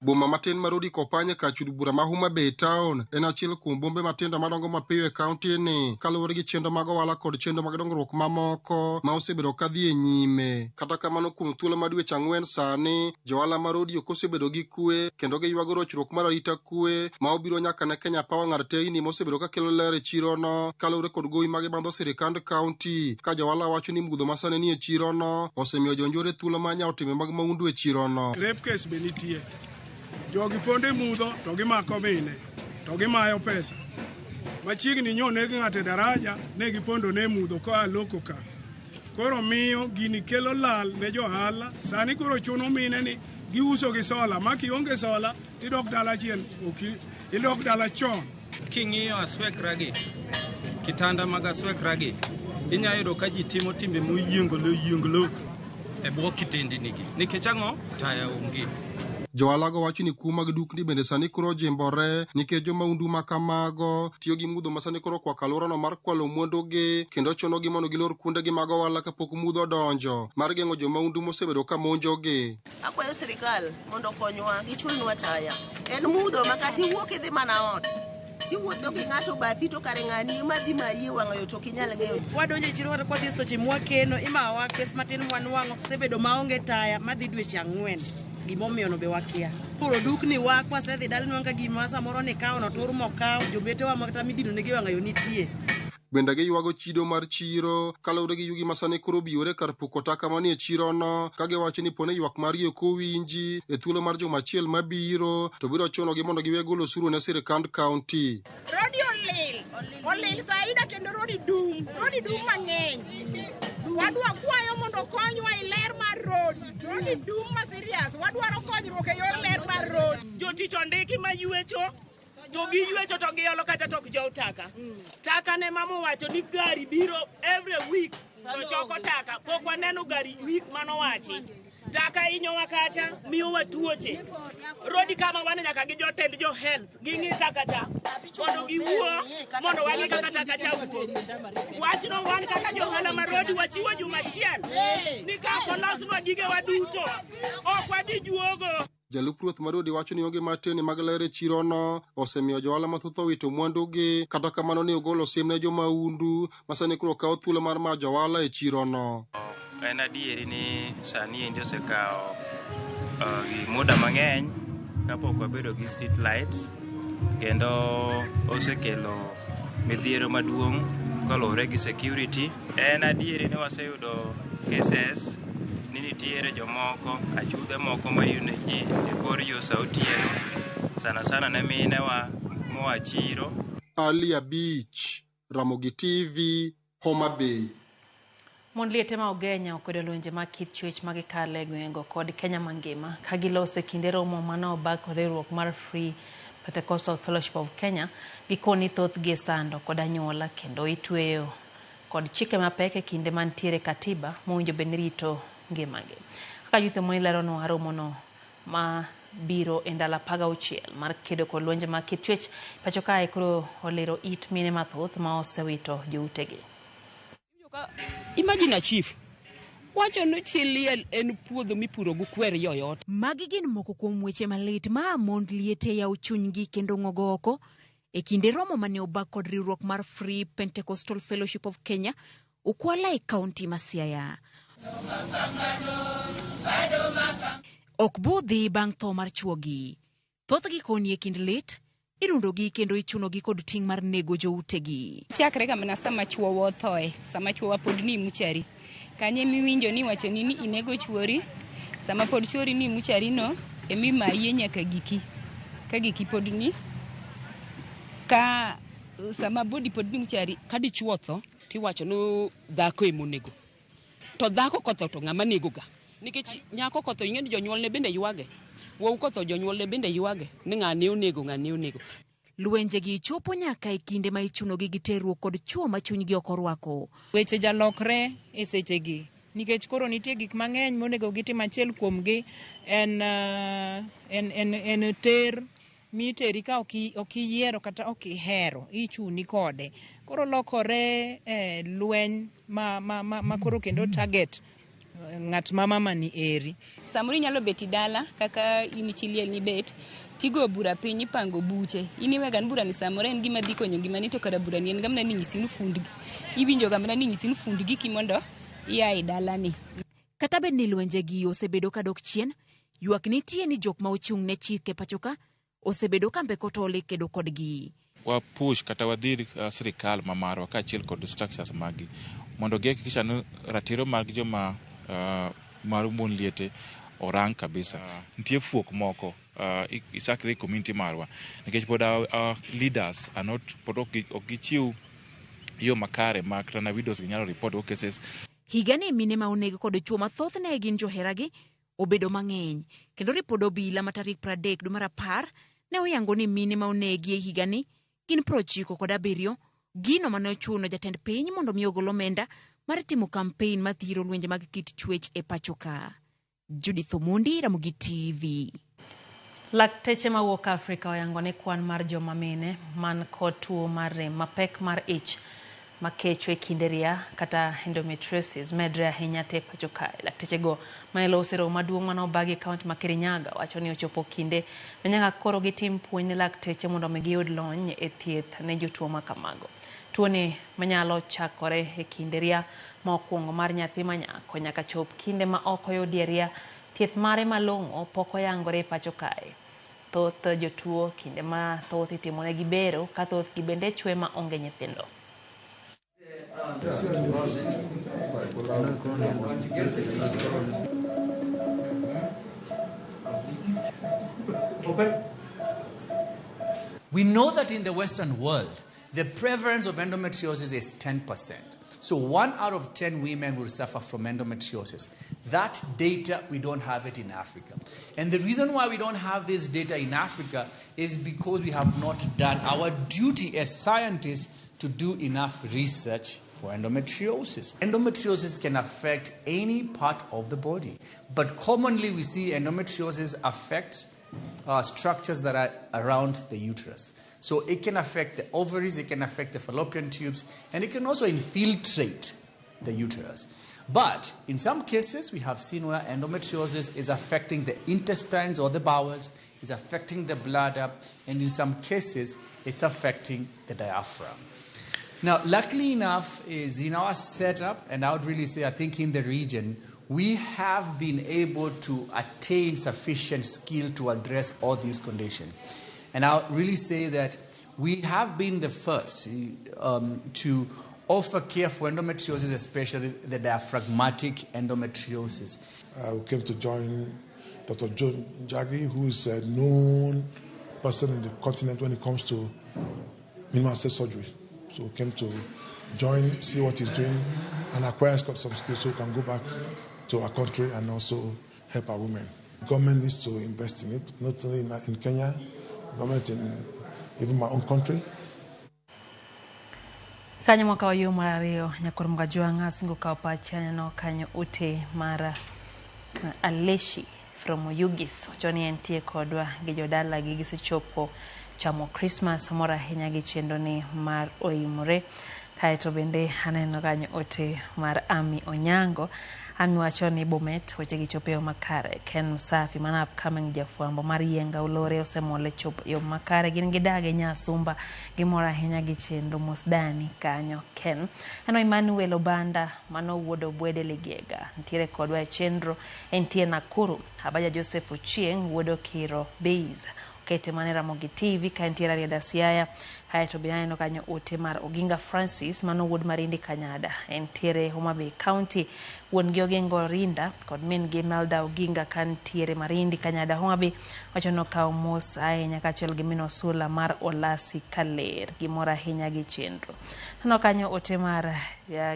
Boma matin mar Odi Kopany e kar chud bura ma Homa Bay Town en achiel kuom bombe matindo madongo mapiyo e kaunti ni kaluwore gi chenro mag ohala kod chenro mag dongruok mamoko ma osebedo ka dhi e nyime. Kata kamano kuom thuolo mar dweche 4 sani, johala mar Odi ok osebedo gi kwe kendo giywago rochruok mar arita kwe ma obiro nyaka ne Kenya Power ng'ad teyni ma osebedo ka kelo ler e chirono kaluwore kod gowi ma gibandho sirikand kaunti ka johala wacho ni mudho ma sani nie chirono osemiyo jonjore thuolo mar nyawo timbe mag mahundu e chirono. Rape case be nitie. Jogi pondo e mudho to gimako mine to gimayo pesa. Machiegni nyo neg ng'ato e daraja ne gipondo ne mudho koa loko ka. Koro miyo gini kelo lal ne johala. Sani koro chuno mine ni giuso gi sola. Ma kionge sola tidok dala chien, idok dala chon. King'iyo aswekragi, kitanda mag aswekragi, inyalo yudo ka ji timo timbe moyienglo e bwo kitendinigi. Nikech ang'o? Taya onge. Johala go wacho ni kuo mag dukni bende sani koro ojimbore nikech jomahundu ma kamago tiyo gi mudho ma sani koro okwako alworano mar kwalo mwandugi kendo chunogi mondo gilor kuondegi mag ohala kapok mudho odonjo mar geng'o jomahundu mosebedo ka monjogi. Akwayo sirikal mondo okonywa gichulnwa taya. En mudho ma kata iwuok idhi mana ot tiwuotho gi ng'ato bathi to kare ng'ani ema dhi mayi e wang'ayo to ok inyal ng'eyo. Wadonjo e chiro kata kwadhi seche mwakeno imawa kes matin mwanwang'o osebedo maonge taya madhi dweche 4. Gimomiyo no be wakia. Koro dukni wa kwasedhi dala nwang'o ka gima samoro nikawo no tur mokaw jobetewa ma kata midino negi wang'ayo nitie. Bende giywago chido mar chiro kaluwore gi yugi ma sani koro obiyore kar puko taka manie chirono ka giwacho ni pone ywak margi ok owinji e thuolo mar juma achiel mabiro to biro chunogi mondo giwe golo osuru ne sirikand kaunti. Rodi olil, olil saida kendo rodi dum, rodi dum mang'eny. Wadwa kwayo mondo konywa e ler mar rodi. Rodi dum ma serious, wadwaro konyruok e yor ler mar rodi. Jotich ondiki ma ywecho to giywecho to giolo kata to ok jow taka. Taka ne mama owacho ni gari biro every week to choko taka. Pok waneno gari week manowachi. Taka hinyowa kacha, miyowa tuoche. Rodi kama wan nyaka gi jotend jo health ging'i taka cha mondo giwuo mondo wang'i kaka taka cha wuok. Wachno wan kaka johala ma rodi wachiwo juma achiel ni ka ok olosnwa gigewa duto ok wadhi juogo. Jalup ruoth mar Odi wacho ni onge mar tewni mag ler e chirono osemiyo johala mathoth owito mwandugi kata kamano ne ogolo siem ne jomahundu ma sani koro kawo thuolo mar mayo johala e chirono. En adieri ni sani endi osekawo muda mang'eny kapok wabedo gi street lights kendo osekelo midhiero maduong' kaluwore gi security. En adieri ni waseyudo cases ni nitiere jomoko achudhe moko mayudo ji e kor yo sa otieno sana sana ne minewa moa chiro. Ali Abich, Ramogi TV, Homa Bay. Mond liete ma Ugenya okwedo lwenje mag kit chwech ma gikale e gwengego kod Kenya mangima ka gilose e kinde romo mane obag kod riwruok mar Free Pentecostal Fellowship of Kenya gikoni thothgi sando kod anyuola kendo itweyo kod chike mapek e kinde mantiere katiba mowinjo bed ni rito ngimagi. Kaka Youth Emoni leronwa romono ma biro e ndalo 16 mar kedo kod lwenje mag kit chwech pacho kae koro olero it mine mathoth ma osewito joutegi. Imagine a chief wacho ni chi liel en puodho mipuro gi kwer yoyote. Magi gin moko kuom weche malit ma mond liete yawo chunygi kendo ng'ogo oko e kinde romo mane obag kod riwruok mar Free Pentecostal Fellowship of Kenya Ukwala e kaunti ma Siaya. Ok budhi bang' tho mar chuogi. Thothgi koni e kind lit, irundogi kendo ichunogi kod ting' mar nego joutegi. Chakre ga mana sama chuowa othoe, sama chuowa pod ni muchari. Kanye miwinjo ni iwachoni ni inego chuori, sama pod chuori ni muchari no, emimaye nyaka giki. Ka giki pod ni, ka sama body pod ni muchari. Ka dichuo otho, tiwacho ni dhako emonego. To dhako kotho to ng'ama negoga. Nikech nyako kotho ing'e ni jonyuolne bende ywage. Wuowi kotho jonyuolne bende ywage ni ng'ane onego ng'ane onego. Lwenjegi chopo nyaka e kinde ma ichunogi gi terruok kod chwo ma chunygi ok orwako. Weche jalokre e sechegi nikech koro nitie gik mang'eny monego gitim. Achiel kuomgi en, en, en, en ter miteri ka ok iyiero kata ok ihero, ichuni kode. Koro lokore lweny ma koro kendo target ng'at ma mama ni eri. Samoro inyalo bet dala kaka in chi liel nibet, tigo bura piny ipango buche. In iwega ni bura ni samoro en gima dhi konyo ngimani to kara bura ni en ga mana ni nyisi ni fund iwinjo ga mana ni nyisi ni fund giki mondo ia e dalani. Kata bed ni lwenjegi osebedo kadok chien, ywak nitie ni jok ma ochung' ne chike pachoka osebedo ka mbeko tol e kedo kodgi. Wa push kata wadhir sirikal ma marwa kaachiel kod structures maggi mondo gihakikisha ni ratiro mag joma mar mon liete orang kabisa. Nitie fuok moko ichakre e community marwa nikech pod our leaders are not pod ok gichiw yo makare ma kata na widows gi nyalo report go cases. Higani mine ma oneg kod chwo ma thothne gin joheragi obedo mang'eny kendo ripod obila ma tarik 30 dwe mar 10 ne oyango ni mine ma onegi e higani gin 97, gino mane ochuno jatend piny mondo mi ogol omenda mar timo kampein mathiro lwenje mag kit chwech e pacho ka. Judith Omondi, Ramogi TV. Lakteche mawuok Afrika oyango ni kwan mar joma mine man kod tuo mar rem mapek mar ich makecho e kinde ria kata endometriosis medre ahinya te pacho kae. Laktechego mane loso e romo maduong' mane obagi e kaunti ma Kirinyaga wacho ni ochopo kinde ma nyaka koro gitim puonj ne lakteche mondo mi giyud lony e thieth ne jotuo ma kamago. Tuoni manyalo chakore e kinde ria ma okuongo mar nyathi manyako nyaka chop kinde ma ok oyudie ria, thieth mare malong'o pok oyangore e pacho kae. Thoth jotuo kinde ma thoth itimonegi bero ka thothgi bende chwe ma onge nyithindo. We know that in the Western world, the prevalence of endometriosis is 10%. So 1 out of 10 women will suffer from endometriosis. That data, we don't have it in Africa. And the reason why we don't have this data in Africa is because we have not done our duty as scientists to do enough research for endometriosis. Endometriosis can affect any part of the body, but commonly we see endometriosis affect structures that are around the uterus. So it can affect the ovaries, it can affect the fallopian tubes, and it can also infiltrate the uterus. But in some cases, we have seen where endometriosis is affecting the intestines or the bowels, is affecting the bladder, and in some cases, it's affecting the diaphragm. Now, luckily enough, is in our setup, and I would really say, I think in the region, we have been able to attain sufficient skill to address all these conditions. And I would really say that we have been the first to offer care for endometriosis, especially the diaphragmatic endometriosis. We came to join Dr. John Njagi, who is a known person in the continent when it comes to minimal access surgery. So we came to join, see what he's doing, and acquire some skills so we can go back to our country and also help our women. The government needs to invest in it, not only in Kenya, government in even my own country. Kanyo mwaka wa yo mar ariyo nyakor Mgajwang'a singo kawo pache aneno kanyo ute mar Aleshi from Oyugis wacho ni entie kodwa gi jodalagi gisechopo chamo Christmas omor ahinya gi chenro ni mar oimore. Kaeto bende aneno kanyo ote mar Ami Onyango. Ami wacho ni Bomet wechegi chopo e yo makare. Ken Msafi mana upcoming jafwambo mar Yienga Olore osemol e chopo e yo makare. Gin gidage Nyasumba gimor ahinya gi chenro mos dani kanyo Ken. Aneno Emmanuel Obanda mano wuod Obwede Ligega nitiere kodwa e chenro entie Nakuru. Abaja Joseph Ochieng wuod Okiro Base okete mana e Ramogi TV ka entie Rarieda Siaya. Kaeto be aneno kanyo ote mar Oginga Francis mano wuod Marindi Kanyada entiere Homa Bay County. Wuon gi Oginga Orinda kod min gi Melda Oginga kantiere Marindi Kanyada Homa Bay wacho ni okawo mos ahinya kaachiel gi min Osula mar Olasi Kaler. Gimor ahinya gi chenro. Aneno kanyo ote mar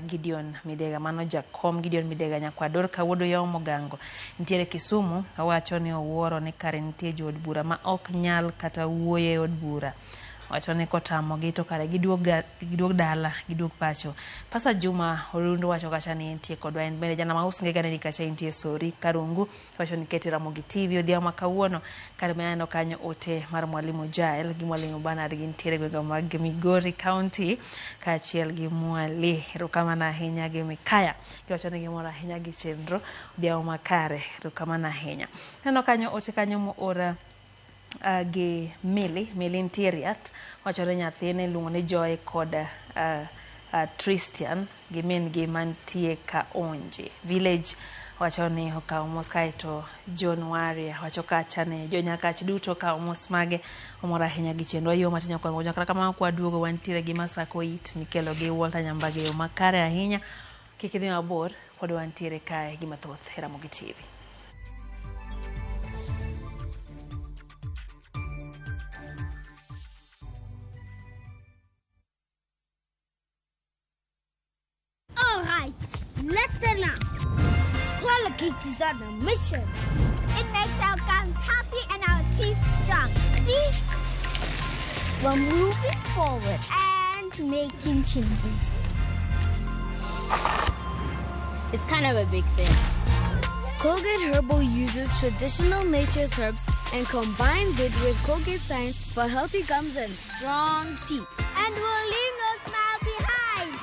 Gideon Midega mano jakom Gideon Midega nyakwar Dorka wuod Oyoo Mogango nitiere Kisumu. Owacho ni owuoro ni kare nitie jood bura ma ok nyal kata wuoyo e od bura. Wacho ni kotamogi to kare giduog dala, giduog pacho. Pasa Juma Orundu wacho kacha ni entie kodwa en bende jana maus ngega ni kacha entie Sori Karungu wacho ni kete Ramogi TV odhiambo ma kawuono. Kare maneno kanyo ote mar Mwalimu Jael gi Mwalimu Bernard gintiere gwenge mag Migori County kaachiel gi Mwali. Erokamano ahinya gi Mikaya. Giwacho ni gimor ahinya gi chenro odhiambo makare. Erokamano ahinya. Aneno kanyo ote kanyo moor gi Milly, Milly nitie Riat, wacho ni nyathine iluongo ni Joy kod Tristian gi min gi mantie Kaonje village. Wacho ni okawo mos kaeto John Waria wacho kacha ni jonyakach duto okawo mos mage omor ahinya gi chenro yo matin ok kata kamano kwa duogo wantiere gi Masako it mikelo gi Walter Nyambage yo makare ahinya. Kik idhi mabor, pod wantiere kae gi mathoth e Ramogi TV. All right, listen up. Colgate is on a mission. It makes our gums healthy and our teeth strong. See? We're moving forward and making changes. It's kind of a big thing. Colgate Herbal uses traditional nature's herbs and combines it with Colgate science for healthy gums and strong teeth. And we'll leave no smile behind.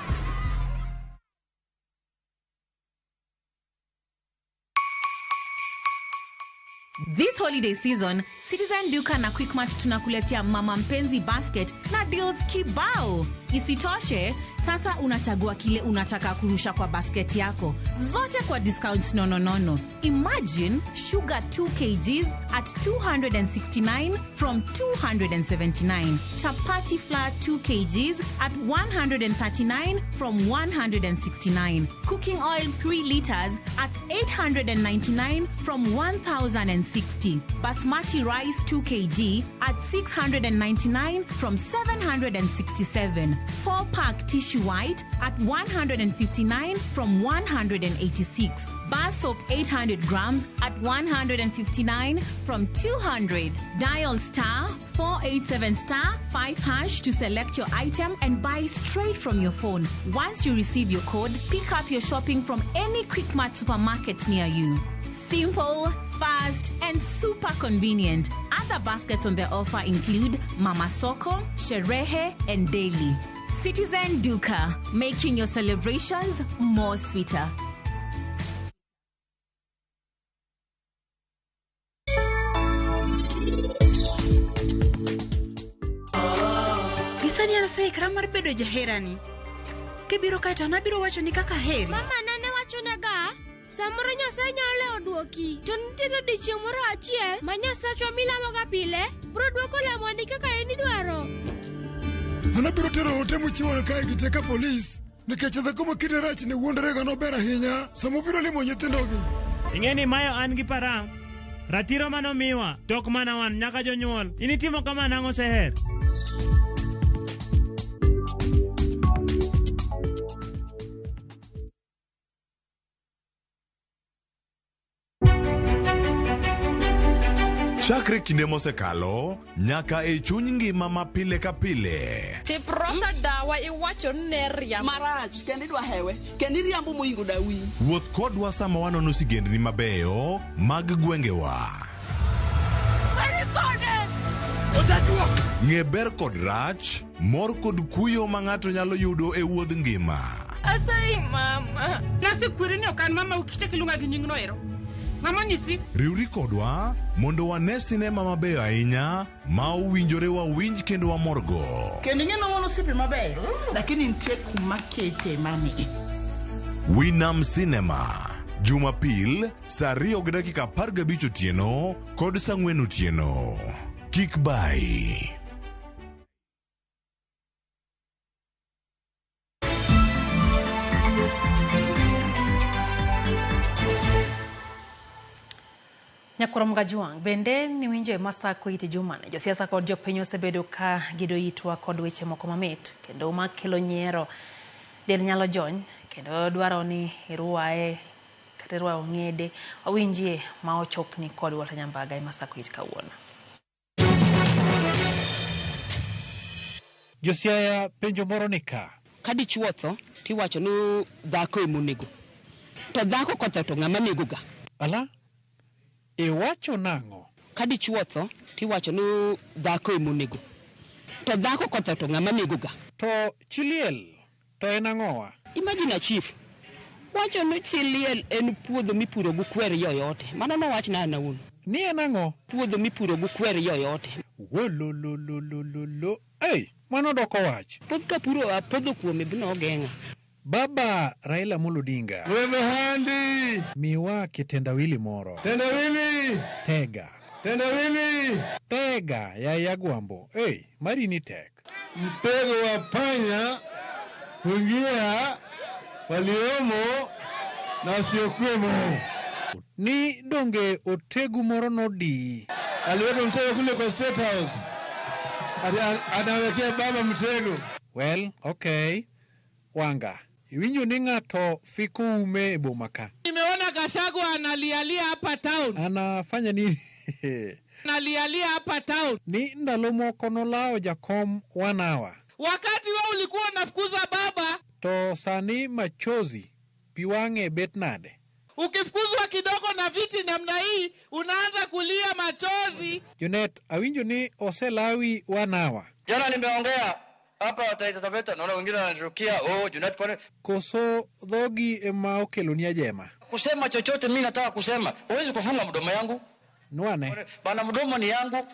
This holiday season, Citizen Duka na Quickmart tunakuletea Mama Mpenzi Basket na deals kibao. Isitoshe, sasa unachagua kile unataka kurusha kwa basket yako. Zote kwa discounts nononono. Imagine sugar 2 kgs at 269 from 279. Chapati flour 2 kgs at 139 from 169. Cooking oil 3 liters at 899 from 1060. Basmati rice 2 kg at 699 from 767. 4-pack tissue white at 159 from 186. Bar soap 800 grams at 159 from 200. Dial star 487 star 5 hash to select your item and buy straight from your phone. Once you receive your code, pick up your shopping from any Quickmart supermarket near you. Simple, fast, and super convenient. Other baskets on the offer include Mama Soko, Sherehe, and Daily. Citizen Duka, making your celebrations more sweeter. Gisani an aseikra mar bedo jaherani. Kibiro kae to an abiro wachoni kaka aheri. Mama nene wachonaga, samoro Nyasaye nyalo lewo duoki, to nitiere odiechieng' moro achiel ma Nyasachwa milamoga pile biro duoko lamoni kaka in idwaro. An abiro tero ote mochiwona kae gi teka polis nikech dhako ma kite rach ne wuondorega nober ahinya sama obiro limo nyithindogi. Ing'e ni mayo an gi param. Ratiro manomiwa, to ok mana wan, nyaka jonyuol. In itimo kama nang'o Seher? Chakre kinde mosekalo nyaka e chuny ngima ma pile ka pile. Tiprosa dawa iwacho ni ne riambo. Marach kendo idwa hewe kendo iriambo moingo dawi. Wuoth kodwa sama wanono sigendni mabeyo mag gwengewa. Kode! Ng'e ber kod rach, mor kod kuyo ma ng'ato nyalo yudo e wuodh ngima. Asayi mama. Nasekweri ni ok an mama ukichak iluonga gi nyingno ero. Mama onyisi. Riwri kodwa mondo wane sinema mabeyo ahinya ma owinjore wawinj kendo wamorgo. Kendo ing'e ni wan osiepe mabeyo, lakini nitie kuma kete mani. Winam Cinema, Jumapil saa 2:15 otieno kod saa 4 otieno. Kik bayi. Nyakwar Mgajuang' bende niwinjo e Masako iti jumani josiasa kod jopiny osebedo ka gido itwa kod weche moko mamit kendo makelo nyiero. Del nyalo jony kendo dwaro ni irwaye kata irwayo ong'ede. Wawinjie ma ochokni kod Walter Nyambaga e Masako it kawuono. Josiaya penjo moro ni ka. Ka dichuo otho tiwacho ni dhako emonego. To dhako kotho to ng'ama nego ga? Ala? Iwacho nang'o? Ka dichuo otho tiwacho ni dhako emonego. To dhako kotho to ng'ama nego ga? To chi liel to en ang'owa? Imagine a chief wacho ni chi liel en puodho mipuro gi kwer yoyote. Mano nowachna an awuon. Ni en ang'o? Puodho mipuro gi kwer yoyote. Wolololololo. Ei, mano doko wach. Puoth kapuro apodho kuome bino ogeng'a. Baba Raila Amolo Odinga. Wemehandi. Miwa kitendawili moro. Tendawili. Tega. Tendawili. Tega ya Yagwambo. Ei, mari ni tek. Mtego wa panya huingia waliomo na wasiokuwemo. Ni donge otegu moro nodi. Aliweka mtego kule kwa State House. Anawekea baba mtego. Well, okay. Wanga, iwinjo ni ng'ato fiko ume e boma ka. Nimeona Gachagua analialia hapa town. Anafanya nini? Analialia hapa town. Ni ndalo moko nolawo jakom wanawa. Wakati wewe ulikuwa unafukuza baba. To sani machozi pi wang'e bet nade? Ukifukuzwa kidogo na viti namna hii unaanza kulia machozi. Junet, awinjo ni oselawi wanawa. Jana nimeongea hapa Taita Taveta, naona wengine wananirukia, oh Junet kwani koso dhogi ema okeloni ajema. Kusema chochote mimi nataka kusema. Huwezi kufunga mdomo yangu. Nwane. Bana mdomo ni yangu.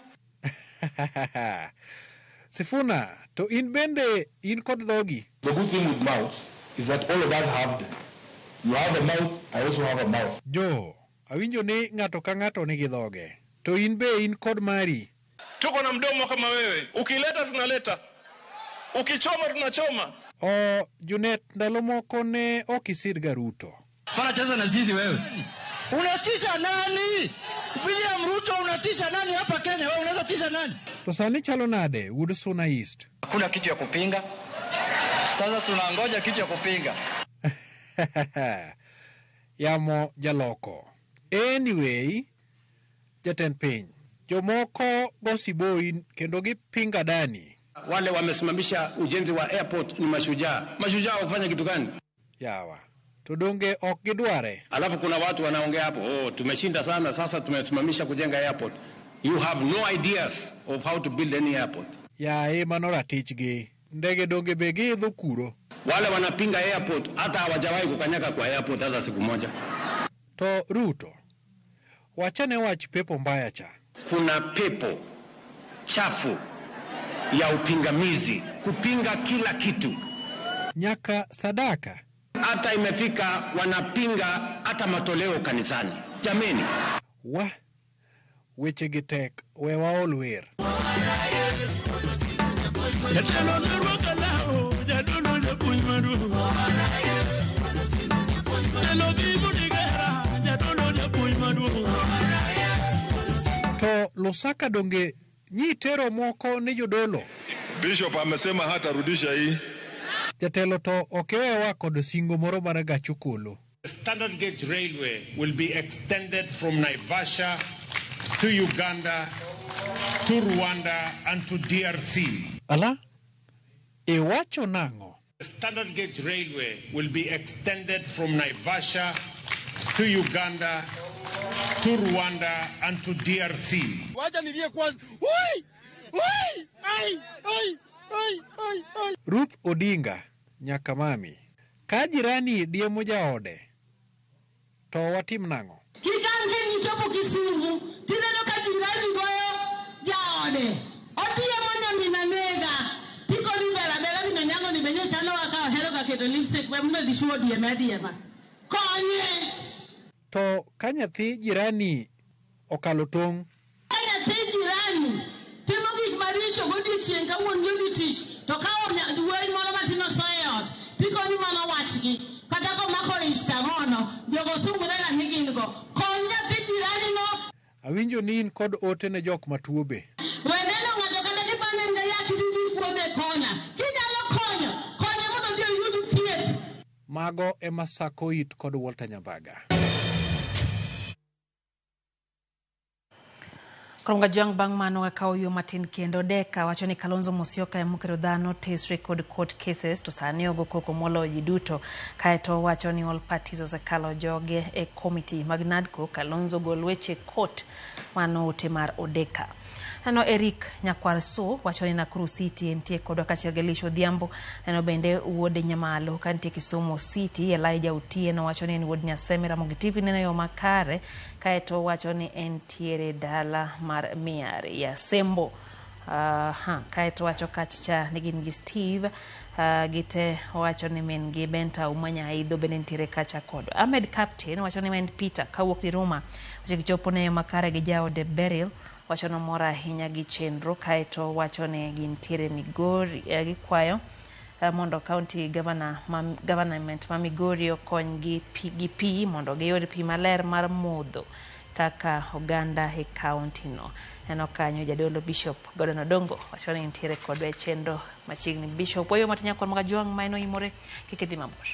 Sifuna, to in bende in kod dhogi. The good thing with mouth is that all of us have them. You have a mouth, I also have a mouth. Jo, awinjo ni ng'ato ka ng'ato nigi dhoge. To in be in kod mari. Tuko na mdomo kama wewe. Ukileta tunaleta. Ukichoma tunachoma. O, Junet, ndalo moko ne ok isir ga Ruto. Pana cheza na sisi wewe. Unatisha nani? William Ruto unatisha nani hapa Kenya? Wewe unaweza tisha nani? To sani chalo nade wuod Suna East? Hakuna kitu ya kupinga. Sasa tunangoja kitu ya kupinga. Yamo jaloko. Anyway, jatend piny, jomoko go siboi kendo gipinga dani. Wale wamesimamisha ujenzi wa airport ni mashujaa. Mashujaa wakufanya kitu gani? Yawa. To donge ok gidware. Alafu kuna watu wanaongea hapo, oh, tumeshinda sana sasa tumesimamisha kujenga airport. You have no ideas of how to build any airport. Yae mano ratichgi. Ndege donge be giidho kuro. Wale wanapinga airport hata hawajawahi kukanyaga kwa airport hata siku moja. To Ruto, wachane wach pepo mbaya cha. Kuna pepo chafu ya upingamizi, kupinga kila kitu. Nyaka sadaka. Hata imefika wanapinga hata matoleo kanisani. Jameni. Wa, weche gi tek, we waol wer. To Lusaka donge nyitero moko ni jodolo. Bishop amesema hatarudisha hii. Jatelo to okewewa kod singo moro mar gach okolo. The Standard Gauge Railway will be extended from Naivasha to Uganda, to Rwanda and to DRC. Ala? Iwacho nang'o? The Standard Gauge Railway will be extended from Naivasha to Uganda, to Rwanda and to DRC. Wacha nilie kwanza. Oi! Ai, ai, ai, ai, ai. Ruth Odinga, Nyakamami. Ka jirani diemo jaode, to watim nang'o? Kik an kiny ichopo Kisumu, tineno ka jirani goyo jaode. Odiemo nyamina nega. Tikoni ber abera ni nyango ni be nyocha nowa ka ohero ga keto lipstick we mondo dichuo odieme adiema. Konye! To ka nyathi jirani okalo tong', Ka nyathi jirani timo gik maricho godiechieng' ka wuon gi odhi tich, to ka wuoyi moro matin osoyo e ot, tikoni mano wachgi. Kata komako ich tang'ono, jogo sungre ga ni gin go. Kony nyathi jirani no. Awinjo ni in kod ote ne jok matuo be. We neno ng'ato kata kipande en ga yath tidhi kuodhe e kona. Kinyalo konyo, konye mondo odhi oyud thieth. Mago ema sako it kod Walter Nyambaga. Koronga Jwang' bang' mano wakawo yo matin kendo Deka wacho ni Kalonzo Musyoka ema okelo dhano tesre kod court cases to sani ogo koko moloyo ji duto. Kaeto owacho ni all parties osekalo joge e committee mag NADCO. Kalonzo gol weche court mano ote mar Odeka. Neno Eric Nyakwar So wacho ni Nakuru City entie kodwa kaachiel gi Elisha Odhiambo. Neno bende wuod Nyamalo ka nitie Kisumu City. Elijah Otieno wacho ni en wuod Nyaseme Ramogi TV neno yo makare. Kaeto wacho ni entiere dala mar Miari ya Sembo. Kaeto wacho kachicha ni gin gi Steve. Gite wacho ni min gi Benta Umanya Aidho bende nitiere kacha kodwa. Ahmed Captain wacho ni en Peter kawuok Diruma. Wacho gichopo ne yo makare gi jaode Beryl. Wacho nomor ahinya gi chenro kaeto wacho ni gintiere Migori gikwayo mondo county governor ma, government ma Migori okony gi pi mondo giyud pi maler mar modho kaka oganda e county no. Neno kanyo jadolo Bishop Gordon Odongo wacho ni nitiere kodwa e chenro machiegni. Bishop wayo matin nyakwar mag Ajwang' ma en oimore kik idhi mabor.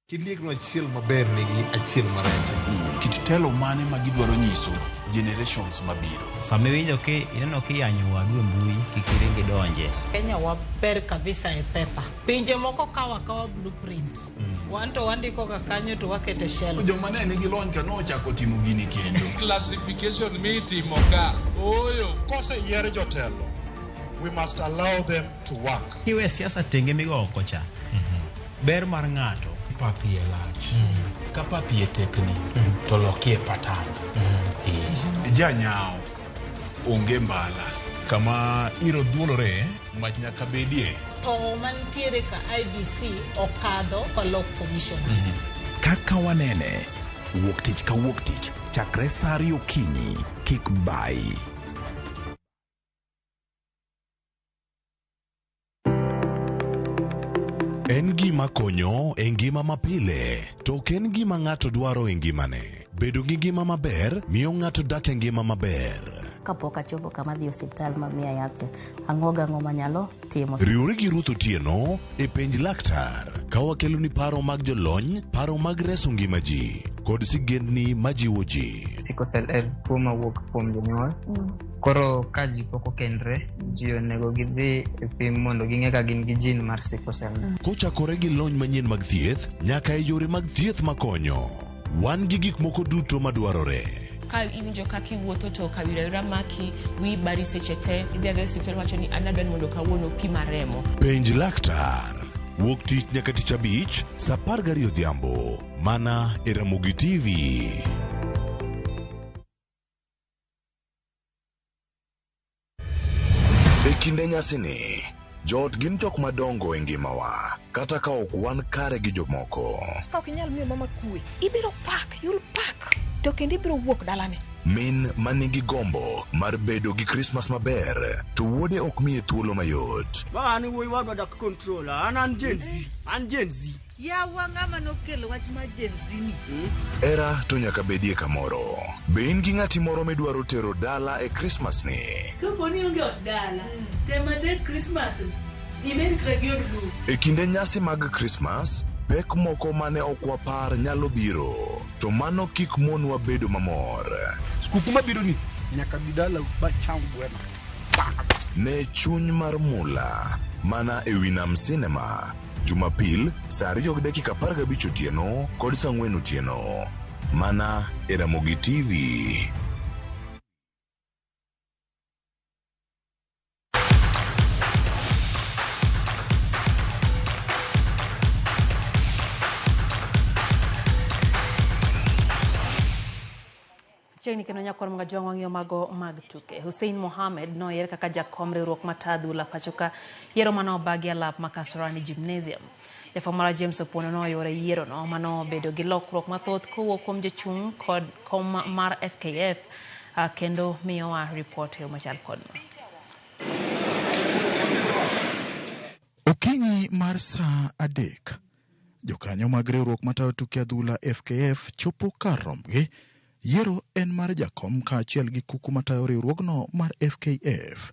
Kit liekno achiel maber nigi achiel marach. Kit telo mane ma gidwaro nyiso generations mabiro. Sama iwinjo ki ineno kiyanyo wadu e mbui kik iring idonje. Kenya waber kabisa e pepa. Pinje moko kawo akawa blueprint. Wan to wandiko ga kanyo to wakete shelf. Joma ne nigi lony ka nochako timo gini kendo. Classification mitimo ka. Ooyo. Koseyier jotelo, we must allow them to work. Kiwe siasa tenge migo oko cha. Ber mar ng'ato. Papi e lach. Ka papi e tekni, to lokie patan. Janyao onge mbala. Kama iro dhuolore, mach nyaka bedie. To mantiere ka IBC okadho kolok commissioners. Kaka wanene, wuok tich ka wuok tich, chakre saa ariyo okinyi, kik bayi. En gima konyo e ngima mapile, to ok en gima ng'ato dwaro e ngimane. Bedo gi ngima maber miyo ng'ato dak e ngima maber. Kapok achopo kama adhi e osiptal ma miya yath cha, ang'o gang'o manyalo timo. Riwri gi Ruth Otieno e penj laktar ka wakeloni paro mag jolony, paro mag reso ngima ji kod sigendni majiwo ji. Sickle cell en tuo mawuok kuom jonyuol. Koro ka ji pok okendre, ji onego gidhi e pim mondo ging'e ka gin gi gene mar sickle cell. Kochakore gi lony manyien mag thieth nyaka e yore mag thieth makonyo. Wan gi gik moko duto madwarore. Ka iwinjo kaka iwuotho to kawira wira maki, wiyi bari seche te, idhi adhiya e osiptal wacho ni an adwa ni mondo kawuono pima remo. Penj laktar. Wuok tich nyaka tich abich, saa 12 odhiambo. Mana e Ramogi TV. E kinde nyasini, joot gin jok madongo e ngimawa, kata ka ok wan kare gi jomoko. Ka ok inyal miyo mama kwe, ibiro pak, you'll pak, to kendo ibiro wuok dalani. Min manigi gombo mar bedo gi Krismas maber, to wuode ok miye thuolo mayot. Ma an wuoyi wadwa dak control, an Gen Z, an Gen Z. Yawa ng'ama nokelo wach mar Gen Z ni. Era to nyaka bedie kamoro. Be in gi ng'ati moro midwaro tero dala e Krismas ni? Kapo ni onge ot dala, tem matek Christmas ni, ibed kata gi od lum. E kinde nyasi mag Krismas, pek moko mane ok wapar nyalo biro, to mano kik monwa bedo mamor. Skuku mabiro ni nyaka bi dala bacham gweno. Ne chuny mar mula mana e wi Nam Cinema. Jumapil saa 2:15 otieno kod saa 4 otieno. Mana e Ramogi TV. Chiegni kendo nyakwar mga jwang' wang'iyo mago mag tuke. Hussein Mohamed noyier kaka jakom riwruok mata adhula pacho ka yiero mane obagi alap ma Kasarani Gymnasium. Jafwambo marwa James Opondo noyuoro e yierono manobedo gi lokruok mathoth kowuok kuom jochung' kod kom mar FKF kendo miyowa ripot e yo machal kod ma. Okinyi mar saa 3, jokanyo mag riwruok matayo tuke adhula FKF chopo kar rombgi. Yiero en mar jakom kaachiel gi kuku matayo riwruogno mar FKF.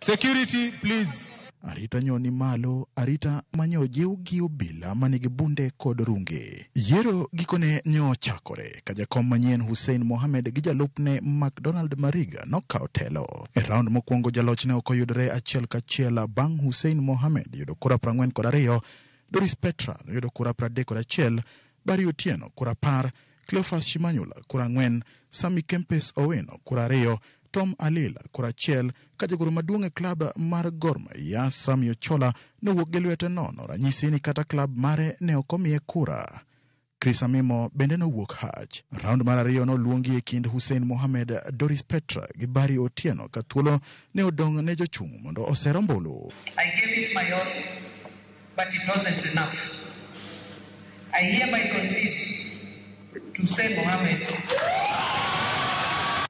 Security, please. Arita nyo ni malo, arita manyo jiw gi obila manigi bunde kod runge. Yiero gikone nyo ochakore ka jakom manyien Hussein Mohamed gi jalupne McDonald Mariga nokawo telo. E round mokwongo jaloch ne ok oyudore achiel kachiel bang' Hussein Mohamed yudo kura 42, Doris Petra noyudo kura 31, Barry Otieno kura 10, Cleophas Shimanyula kura 4, Sammy Kempes Owino kura 2, Tom Alila kura 1, ka jagoro maduong' e klab mar Gor Mahia Sammy Ochola nowuok gi lwete nono, ranyisi ni kata klab mare ne ok omiye kura. Chris Amimo bende nowuok hach. Round mar ariyo noluongi e kind Hussein Mohamed, Doris Petra gi Barry Otieno ka thuolo ne odong' ne jochung' mondo oser ombulu. I gave it my all, but it wasn't enough. I hereby concede to Hussein Mohamed.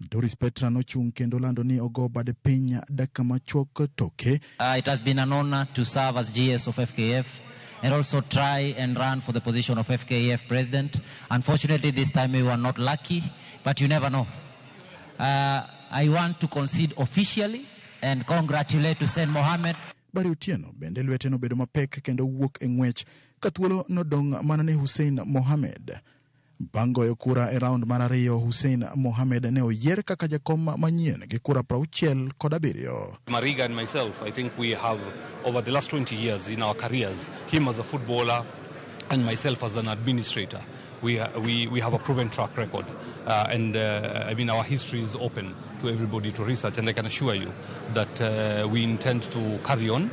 Doris Petra nochung' kendo lando ni ogo bade piny dakika machuok toke. It has been an honor to serve as GS of FKF and also try and run for the position of FKF president. Unfortunately, this time we were not lucky, but you never know. I want to concede officially and congratulate Hussein Mohamed. Barry Otieno bende lwete nobedo mapek kendo wuok e ng'wech ka thuolo nodong' mana ne Hussein Mohamed. Bang' goyo kura e round mar ariyo, Hussein Mohamed ne oyier kaka jakom manyien gi kura 67. Mariga and myself, I think we have, over the last 20 years in our careers, him as a footballer and myself as an administrator, we have a proven track record. I mean, our history is open to everybody to research, and I can assure you that we intend to carry on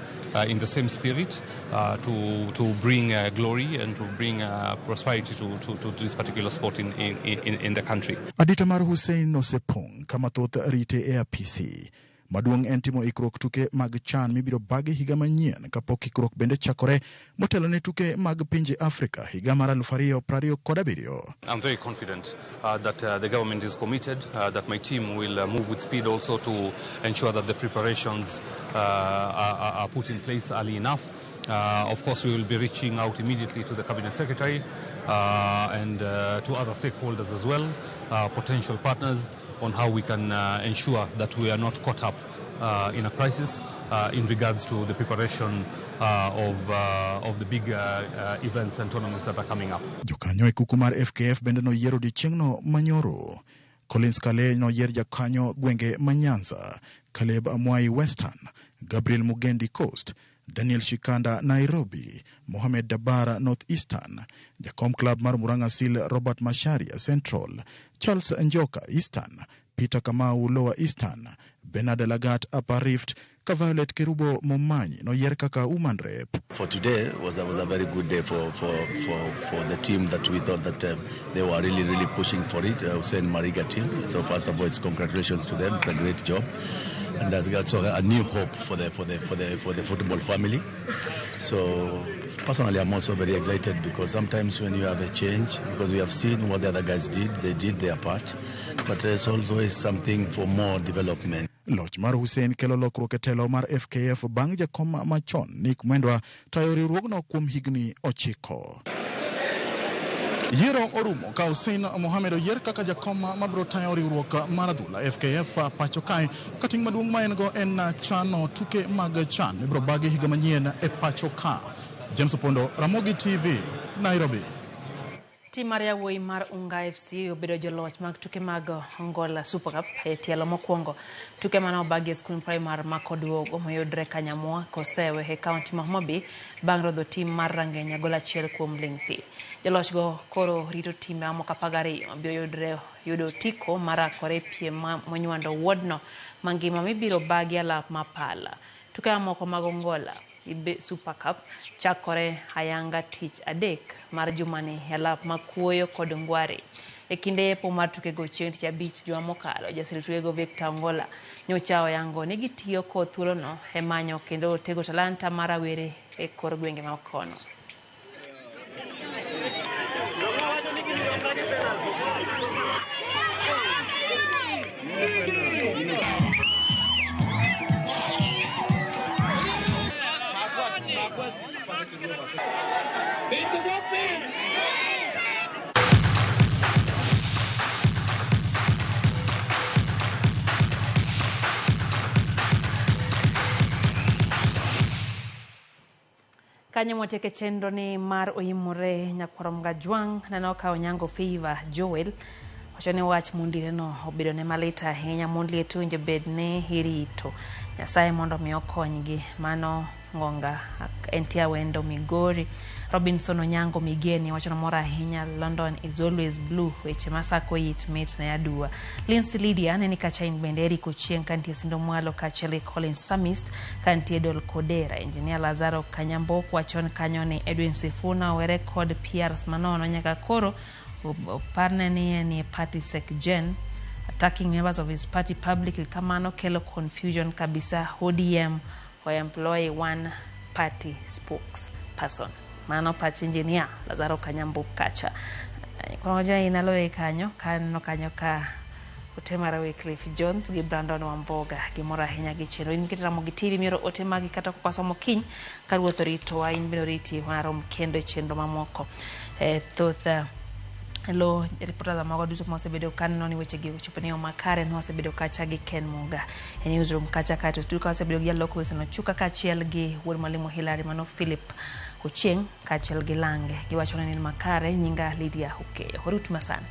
in the same spirit to bring glory and to bring prosperity to this particular sport in the country. Adita mar Hussein osepong' kama thoth rite e apisi. Maduong' en timo ikruok tuke mag CHAN mibiro bagi higa manyien kapok ikruok bende chakore motelo ne tuke mag pinje Afrika higa mar 2027. I'm very confident that the government is committed, that my team will move with speed also to ensure that the preparations are put in place early enough. Of course, we will be reaching out immediately to the Cabinet Secretary and to other stakeholders as well, potential partners, on how we can ensure that we are not caught up in a crisis in regards to the preparation of the big events and tournaments that are coming up. Jokanyo e kuku mar FKF bende noyiero odiechieng'no manyoro. Collins Kale noyier jakanyo gwenge ma Nyanza, Caleb Amwai Western, Gabriel Mugendi Coast, Daniel Shikanda Nairobi, Mohamed Dabara North Eastern, Jakom Club mar Murang'a Seal Robert Macharia Central, Charles Njoka Eastern, Peter Kamau Lower Eastern, Bernard Lagat Upper Rift, ka Violet Kerubo Momanyi noyier kaka woman rep. For today was a very good day for the team that we thought that they were really, really pushing for it, Hussein Mariga team. So first of all, it's congratulations to them. It's a great job. And that's also a new hope for the football family. So personally, I'm also very excited because sometimes when you have a change, because we have seen what the other guys did, they did their part, but there's always something for more development. Loch mar Hussein kelo lokruok e telo mar FKF bang' jakom machon Nick Mwendwa tayo riwruogno kuom higni 9. Yiero orumo ka Hussein Mohamed oyier kaka jakom mabiro tayo riwruok mar adhula FKF pacho kae, ka ting' maduong' ma en go en chano tuke mag CHAN mibiro bagi higa manyien e pacho ka. James Opondo, Ramogi TV, Nairobi. Tim mar yawuoyi mar Unga FC obedo joloch mag tuke mag Ongola Super Cup e tielo mokwongo. Tuke mane obagi e skund primar ma Koduogo moyudre Kanyamwa Kosewe e kaunti ma Homa Bay bang' rodho tim mar Rangenya gol achiel kuom ling' thi. Joloch go koro rito timbe mamoko 12 mabiro yudre yudo otiko mar rakore e piem monywando wuodno mangima mibiro bagi alap ma pala. Tuke mamoko mag Ongola Super Cup chakore ayanga tich adek mar jumani e alap ma Kuoyo kod Ngware. E kinde yepo mar tukego chieng' tich abich juma mokalo, jasir tukego Victor Ongola nyocha oyango ni gitiyo kod thuolono e manyo kendo tego talanta mar rawere e kor gwenge ma kono. Kanyo mwatieke chenro ni mar oimore nyakwar Mgajwang' neno ka Onyango Favor Joel wacho ni wach mondireno obedo ne malit ahinya. Mond liete owinjo bed ni irito Nyasaye mondo mi okonygi. Mano Ngonga entie Awendo Migori. Robinson Onyango Migeni wacho ni mor ahinya London is always blue. Weche masako it mit ne aduwa. Lindsay Lydia neni kacha in bende Eric Ochieng kantie Sindo Mwalo kaachiel gi Collins Samist kantie Dol Kodera. Engineer Lazaro Kanyambok wacho ni kanyo ni Edwin Sifuna owere kod PRs manono nyaka koro oparne ni en e party sec gen attacking members of his party publicly kamano kelo confusion kabisa. ODM o employ one party spokesperson. Mano pach engineer Lazaro Kanyambok kacha. Konoja inaloe kanyo kaneno kanyo ka ote mar Wycliffe Jones gi Brandon Wamboga gimoro ahinya gi chenro. In nikech Ramogi TV mioro ote magi kata kok wasomo kiny ka ruoth oritowa in bende oriti warom kendo e chenro mamoko. Thoth lo reporters mago duto mosebedo kaneno ni wechegi ochopo ne yo makare nwasebedo kacha gi Ken Muga e newsroom kacha kaeto studio ka wasebedo gi jalok Wilson Ochuka kaachiel gi wuod mwalimu Hilary mano Philip Ochieng kaachiel gi Lange giwacho ni makare nyinga Lydia Okeyo. Orut masani.